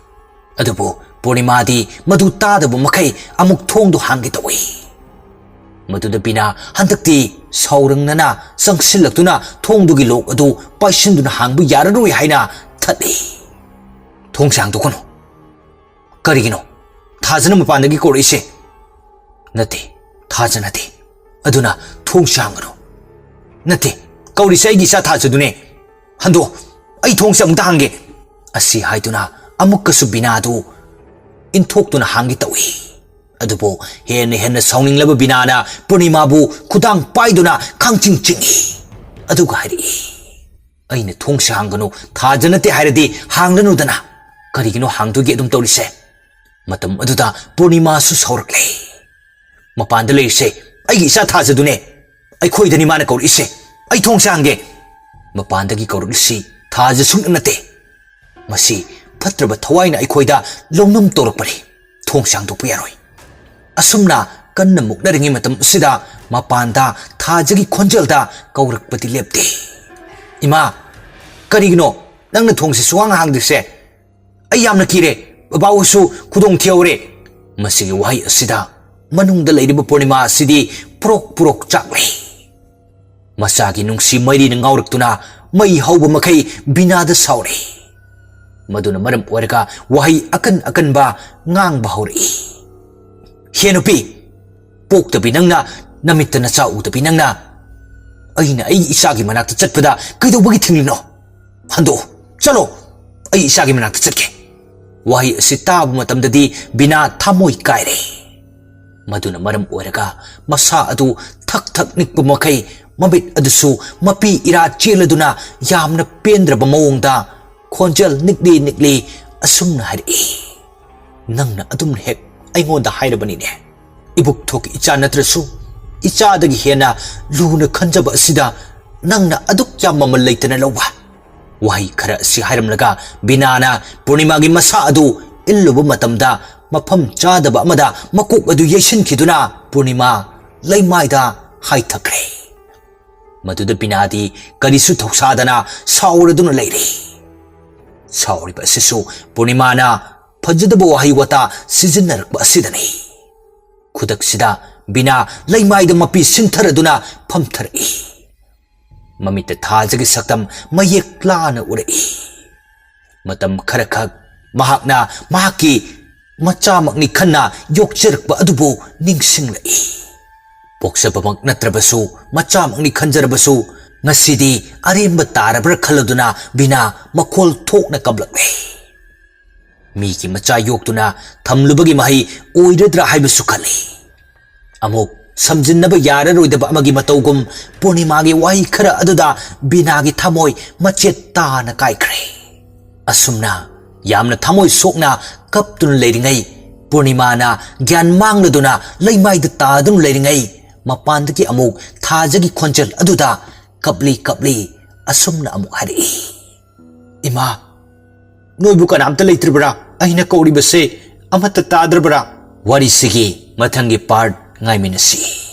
ꯑꯗꯨꯕꯨ ꯄꯨꯔꯅꯤꯃꯥꯗꯤ ꯃꯗꯨ ꯇꯥꯗꯕ ꯃꯈꯩ ꯑꯃꯨꯛ ꯊꯣꯡꯗꯣ ꯍꯥꯡꯒꯦ ꯇꯧꯏ꯫ ꯃꯗꯨꯗ ꯕꯤꯅꯥ ꯍꯟꯗꯛꯇꯤ ꯁꯥꯎꯔꯪꯅꯅ ꯆꯪꯁꯤꯜꯂꯛꯇꯨꯅ ꯊꯣꯡꯗꯨꯒꯤ ꯂꯣꯛ ꯑꯗꯨ ꯄꯥꯏꯁꯤꯟꯗꯨꯅ ꯍꯥꯡꯕ ꯌꯥꯔꯔꯣꯏ ꯍꯥꯏꯅ ꯊꯠꯂꯤ꯫ "ꯊꯣꯡꯁꯦ ꯍꯥꯡꯗꯣꯛꯀꯅꯨ꯫" "ꯀꯔꯤꯒꯤꯅꯣ? ꯊꯥꯖꯅ ꯃꯄꯥꯟꯗꯒꯤ ꯀꯧꯔꯛꯏꯁꯦ?" "ꯅꯠꯇꯦ, ꯊꯥꯖ ꯅꯠꯇꯦ꯫ ꯑꯗꯨꯅ ꯊꯣꯡꯁꯦ ꯍꯥꯡꯒꯅꯨ꯫" "ꯅꯠꯇꯦ, ꯀꯧꯔꯤꯁꯦ ꯑꯩꯒꯤ ꯏꯆꯥ ꯊꯥꯖꯗꯨꯅꯦ꯫ ꯍꯟꯗꯣ, ꯑꯩ ꯊꯣꯡꯁꯦ ꯑꯃꯨꯛꯇ ꯍꯥꯡꯒꯦ", ꯑꯁꯤ ꯍꯥꯏꯗꯨꯅ ꯑꯃꯨꯛꯀꯁꯨ ꯕꯤꯅꯥꯗꯨ ꯏꯟꯊꯣꯛꯇꯨꯅ ꯍꯥꯡꯒꯦ ꯇꯧꯏ꯫ ꯑꯗꯨꯕꯨ ꯍꯦꯟꯅ ꯍꯦꯟꯅ ꯁꯥꯎꯅꯤꯡꯂꯕ ꯕꯤꯅꯥꯅ ꯄꯨꯔꯅꯤꯃꯥꯕꯨ ꯈꯨꯗꯥꯡ ꯄꯥꯏꯗꯨꯅ ꯈꯥꯡꯆꯤꯡ ꯆꯤꯡꯏ꯫ ꯑꯗꯨꯒ ꯍꯥꯏꯔꯛꯏ, "ꯑꯩꯅ ꯊꯣꯡꯁꯦ ꯍꯥꯡꯒꯅꯨ, ꯊꯥꯖ ꯅꯠꯇꯦ ꯍꯥꯏꯔꯗꯤ ꯍꯥꯡꯂꯅꯨꯗꯅ꯫ ꯀꯔꯤꯒꯤꯅꯣ ꯍꯥꯡꯗꯣꯏꯒꯦ ꯑꯗꯨꯝ ꯇꯧꯔꯤꯁꯦ?" ꯃꯇꯝ ꯑꯗꯨꯗ ꯄꯨꯔꯅꯤꯃꯥꯁꯨ ꯁꯥꯎꯔꯛꯂꯦ꯫ "ꯃꯄꯥꯟꯗ ꯂꯩꯔꯤꯁꯦ ꯑꯩꯒꯤ ꯏꯆꯥ ꯊꯥꯖꯗꯨꯅꯦ꯫ ꯑꯩꯈꯣꯏꯗꯅꯤ ꯃꯥꯅ ꯀꯧꯔꯛꯏꯁꯦ꯫ ꯑꯩ ꯊꯣꯡꯁꯦ ꯍꯥꯡꯒꯦ꯫ ꯃꯄꯥꯟꯗꯒꯤ ꯀꯧꯔꯛꯂꯤꯁꯤ ꯊꯥꯖ ꯁꯨꯡꯅ ꯅꯠꯇꯦ꯫ ꯃꯁꯤ ꯐꯠꯇ꯭ꯔꯕ ꯊꯋꯥꯏꯅ ꯑꯩꯈꯣꯏꯗ ꯂꯧꯅꯝ ꯇꯧꯔꯛꯄꯅꯤ꯫ ꯊꯣꯡꯁꯦ ꯍꯥꯡꯗꯣꯛꯄ ꯌꯥꯔꯣꯏ꯫ ꯑꯁꯨꯝꯅ ꯀꯟꯅ ꯃꯨꯛꯅꯔꯤꯉꯩ ꯃꯇꯝ ꯑꯁꯤꯗ ꯃꯄꯥꯟꯗ ꯊꯥꯖꯒꯤ ꯈꯣꯟꯖꯦꯜꯗ ꯀꯧꯔꯛꯄꯗꯤ ꯂꯦꯞꯇꯦ꯫ "ꯏꯃꯥ, ꯀꯔꯤꯒꯤꯅꯣ ꯅꯪꯅ ꯊꯣꯡꯁꯦ ꯁꯨꯍꯥꯡ ꯍꯥꯡꯗ꯭ꯔꯤꯁꯦ? ꯑꯩ ꯌꯥꯝꯅ ꯀꯤꯔꯦ꯫ ꯕꯕꯥꯍꯣꯏꯁꯨ ꯈꯨꯗꯣꯡ ꯊꯤꯍꯧꯔꯦ꯫" ꯃꯁꯤꯒꯤ ꯋꯥꯍꯩ ꯑꯁꯤꯗ ꯃꯅꯨꯡꯗ ꯂꯩꯔꯤꯕ ꯄꯨꯔꯅꯤꯃꯥ ꯑꯁꯤꯗꯤ ꯄ꯭ꯔꯣꯛ ꯄ꯭ꯔꯣꯛ ꯆꯥꯛꯂꯦ꯫ ꯃꯆꯥꯒꯤ ꯅꯨꯡꯁꯤ ꯃꯩꯔꯤꯅ ꯉꯥꯎꯔꯛꯇꯨꯅ ꯃꯩ ꯍꯧꯕ ꯃꯈꯩ ꯕꯤꯅꯥꯗ ꯁꯥꯎꯔꯦ꯫ ꯃꯗꯨꯅ ꯃꯔꯝ ꯑꯣꯏꯔꯒ ꯋꯥꯍꯩ ꯑꯀꯟ ꯑꯀꯟꯕ ꯉꯥꯡꯕ ꯍꯧꯔꯛꯏ꯫ "ꯍꯦ ꯅꯨꯄꯤ, ꯄꯣꯛꯇꯕꯤ ꯅꯪꯅ, ꯅꯃꯤꯠꯇ ꯅꯆꯥ ꯎꯗꯕꯤ ꯅꯪꯅ ꯑꯩꯅ ꯑꯩ ꯏꯆꯥꯒꯤ ꯃꯅꯥꯛꯇ ꯆꯠꯄꯗ ꯀꯩꯗꯧꯕꯒꯤ ꯊꯤꯡꯂꯤꯅꯣ? ꯍꯟꯗꯣꯛꯑꯣ, ꯆꯠꯂꯣ, ꯑꯩ ꯏꯆꯥꯒꯤ ꯃꯅꯥꯛꯇ ꯆꯠꯀꯦ꯫" ꯋꯥꯍꯩ ꯑꯁꯤ ꯇꯥꯕ ꯃꯇꯝꯗꯗꯤ ꯕꯤꯅꯥ ꯊꯃꯣꯏ ꯀꯥꯏꯔꯦ꯫ ꯃꯗꯨꯅ ꯃꯔꯝ ꯑꯣꯏꯔꯒ ꯃꯁꯥ ꯑꯗꯨ ꯊꯛ ꯊꯛ ꯅꯤꯛꯄ ꯃꯈꯩ ꯃꯃꯤꯠ ꯑꯗꯨꯁꯨ ꯃꯄꯤ ꯏꯔꯥ ꯆꯦꯜꯂꯗꯨꯅ ꯌꯥꯝꯅ ꯄꯦꯟꯗ꯭ꯔꯕ ꯃꯑꯣꯡꯗ ꯈꯣꯟꯖꯦꯜ ꯅꯤꯛꯂꯤ ꯅꯤꯛꯂꯤ ꯑꯁꯨꯝꯅ ꯍꯥꯏꯔꯛꯏ, "ꯅꯪꯅ ꯑꯗꯨꯝ ꯍꯦꯛ ꯑꯩꯉꯣꯟꯗ ꯍꯥꯏꯔꯕꯅꯤꯅꯦ꯫ ꯏꯕꯨꯛꯊꯣꯛꯀꯤ ꯏꯆꯥ ꯅꯠꯇ꯭ꯔꯁꯨ ꯏꯆꯥꯗꯒꯤ ꯍꯦꯟꯅ ꯂꯨꯅ ꯈꯟꯖꯕ ꯑꯁꯤꯗ ꯅꯪꯅ ꯑꯗꯨꯛ ꯌꯥꯝ ꯃꯃꯜ ꯂꯩꯇꯅ ꯂꯧꯕ?" ꯋꯥꯍꯩ ꯈꯔ ꯑꯁꯤ ꯍꯥꯏꯔꯝꯂꯒ ꯕꯤꯅꯥꯅ ꯄꯨꯔꯅꯤꯃꯥꯒꯤ ꯃꯁꯥ ꯑꯗꯨ ꯏꯜꯂꯨꯕ ꯃꯇꯝꯗ ꯃꯐꯝ ꯆꯥꯗꯕ ꯑꯃꯗ ꯃꯀꯣꯛ ꯑꯗꯨ ꯌꯩꯁꯤꯟꯈꯤꯗꯨꯅ ꯄꯨꯔꯅꯤꯃꯥ ꯂꯩꯃꯥꯏꯗ ꯍꯥꯏꯊꯈ꯭ꯔꯦ꯫ ꯃꯗꯨꯗ ꯕꯤꯅꯥꯗꯤ ꯀꯔꯤꯁꯨ ꯊꯧꯁꯥꯗꯅ ꯁꯥꯎꯔꯗꯨꯅ ꯂꯩꯔꯦ꯫ ꯁꯥꯎꯔꯤꯕ ꯑꯁꯤꯁꯨ ꯄꯨꯔꯅꯤꯃꯥꯅ ꯐꯖꯗꯕ ꯋꯥꯍꯩ ꯋꯥꯇꯥ ꯁꯤꯖꯤꯟꯅꯔꯛꯄ ꯑꯁꯤꯗꯅꯤ꯫ ꯈꯨꯗꯛꯁꯤꯗ ꯕꯤꯅꯥ ꯂꯩꯃꯥꯏꯗ ꯃꯄꯤ ꯁꯤꯟꯊꯔꯗꯨꯅ ꯐꯝꯊꯔꯛꯏ꯫ ꯃꯃꯤꯠꯇ ꯊꯥꯖꯒꯤ ꯁꯛꯇꯝ ꯃꯌꯦꯛ ꯂꯥꯅ ꯎꯔꯛꯏ꯫ ꯃꯇꯝ ꯈꯔꯈꯛ ꯃꯍꯥꯛꯅ ꯃꯍꯥꯛꯀꯤ ꯃꯆꯥꯃꯛꯅꯤ ꯈꯟꯅ ꯌꯣꯛꯆꯔꯛꯄ ꯑꯗꯨꯕꯨ ꯅꯤꯡꯁꯤꯡꯂꯛꯏ꯫ ꯄꯣꯛꯆꯕꯃꯛ ꯅꯠꯇ꯭ꯔꯕꯁꯨ, ꯃꯆꯥꯃꯛꯅꯤ ꯈꯟꯖꯔꯕꯁꯨ, ꯉꯁꯤꯗꯤ ꯑꯔꯦꯝꯕ ꯇꯥꯔꯕ꯭ꯔꯥ ꯈꯜꯂꯗꯨꯅ ꯕꯤꯅꯥ ꯃꯈꯣꯜ ꯊꯣꯛꯅ ꯀꯞꯂꯛꯂꯦ꯫ ꯃꯤꯒꯤ ꯃꯆꯥ ꯌꯣꯛꯇꯨꯅ ꯊꯝꯂꯨꯕꯒꯤ ꯃꯍꯩ ꯑꯣꯏꯔꯗ꯭ꯔꯥ ꯍꯥꯏꯕꯁꯨ ꯈꯜꯂꯤ꯫ ꯑꯃꯨꯛ ꯁꯝꯖꯤꯟꯅꯕ ꯌꯥꯔꯔꯣꯏꯗꯕ ꯑꯃꯒꯤ ꯃꯇꯧꯒꯨꯝ ꯄꯨꯔꯅꯤꯃꯥꯒꯤ ꯋꯥꯍꯩ ꯈꯔ ꯑꯗꯨꯗ ꯕꯤꯅꯥꯒꯤ ꯊꯃꯣꯏ ꯃꯆꯦꯠ ꯇꯥꯅ ꯀꯥꯏꯈ꯭ꯔꯦ꯫ ꯑꯁꯨꯝꯅ ꯌꯥꯝꯅ ꯊꯃꯣꯏ ꯁꯣꯛꯅ ꯀꯞꯇꯨꯅ ꯂꯩꯔꯤꯉꯩ, ꯄꯨꯔꯅꯤꯃꯥꯅ ꯒ꯭ꯌꯥꯟ ꯃꯥꯡꯂꯗꯨꯅ ꯂꯩꯃꯥꯏꯗ ꯇꯥꯗꯨꯅ ꯂꯩꯔꯤꯉꯩ, ꯃꯄꯥꯟꯗꯒꯤ ꯑꯃꯨꯛ ꯊꯥꯖꯒꯤ ꯈꯣꯟꯖꯦꯜ ꯑꯗꯨꯗ ꯀꯞꯂꯤ ꯀꯞꯂꯤ ꯑꯁꯨꯝꯅ ꯑꯃꯨꯛ ꯍꯥꯏꯔꯛꯏ, "ꯏꯃꯥ, ꯅꯣꯏꯕꯨ ꯀꯅꯥꯝꯇ ꯂꯩꯇ꯭ꯔꯤꯕ꯭ꯔꯥ? ꯑꯩꯅ ꯀꯧꯔꯤꯕꯁꯦ ꯑꯃꯠꯇ ꯇꯥꯗ꯭ꯔꯕ꯭ꯔꯥ?" ꯋꯥꯔꯤꯁꯤꯒꯤ ꯃꯊꯪꯒꯤ ꯄꯥꯔꯠ ꯉꯥꯏꯃꯤꯟꯅꯁꯤ꯫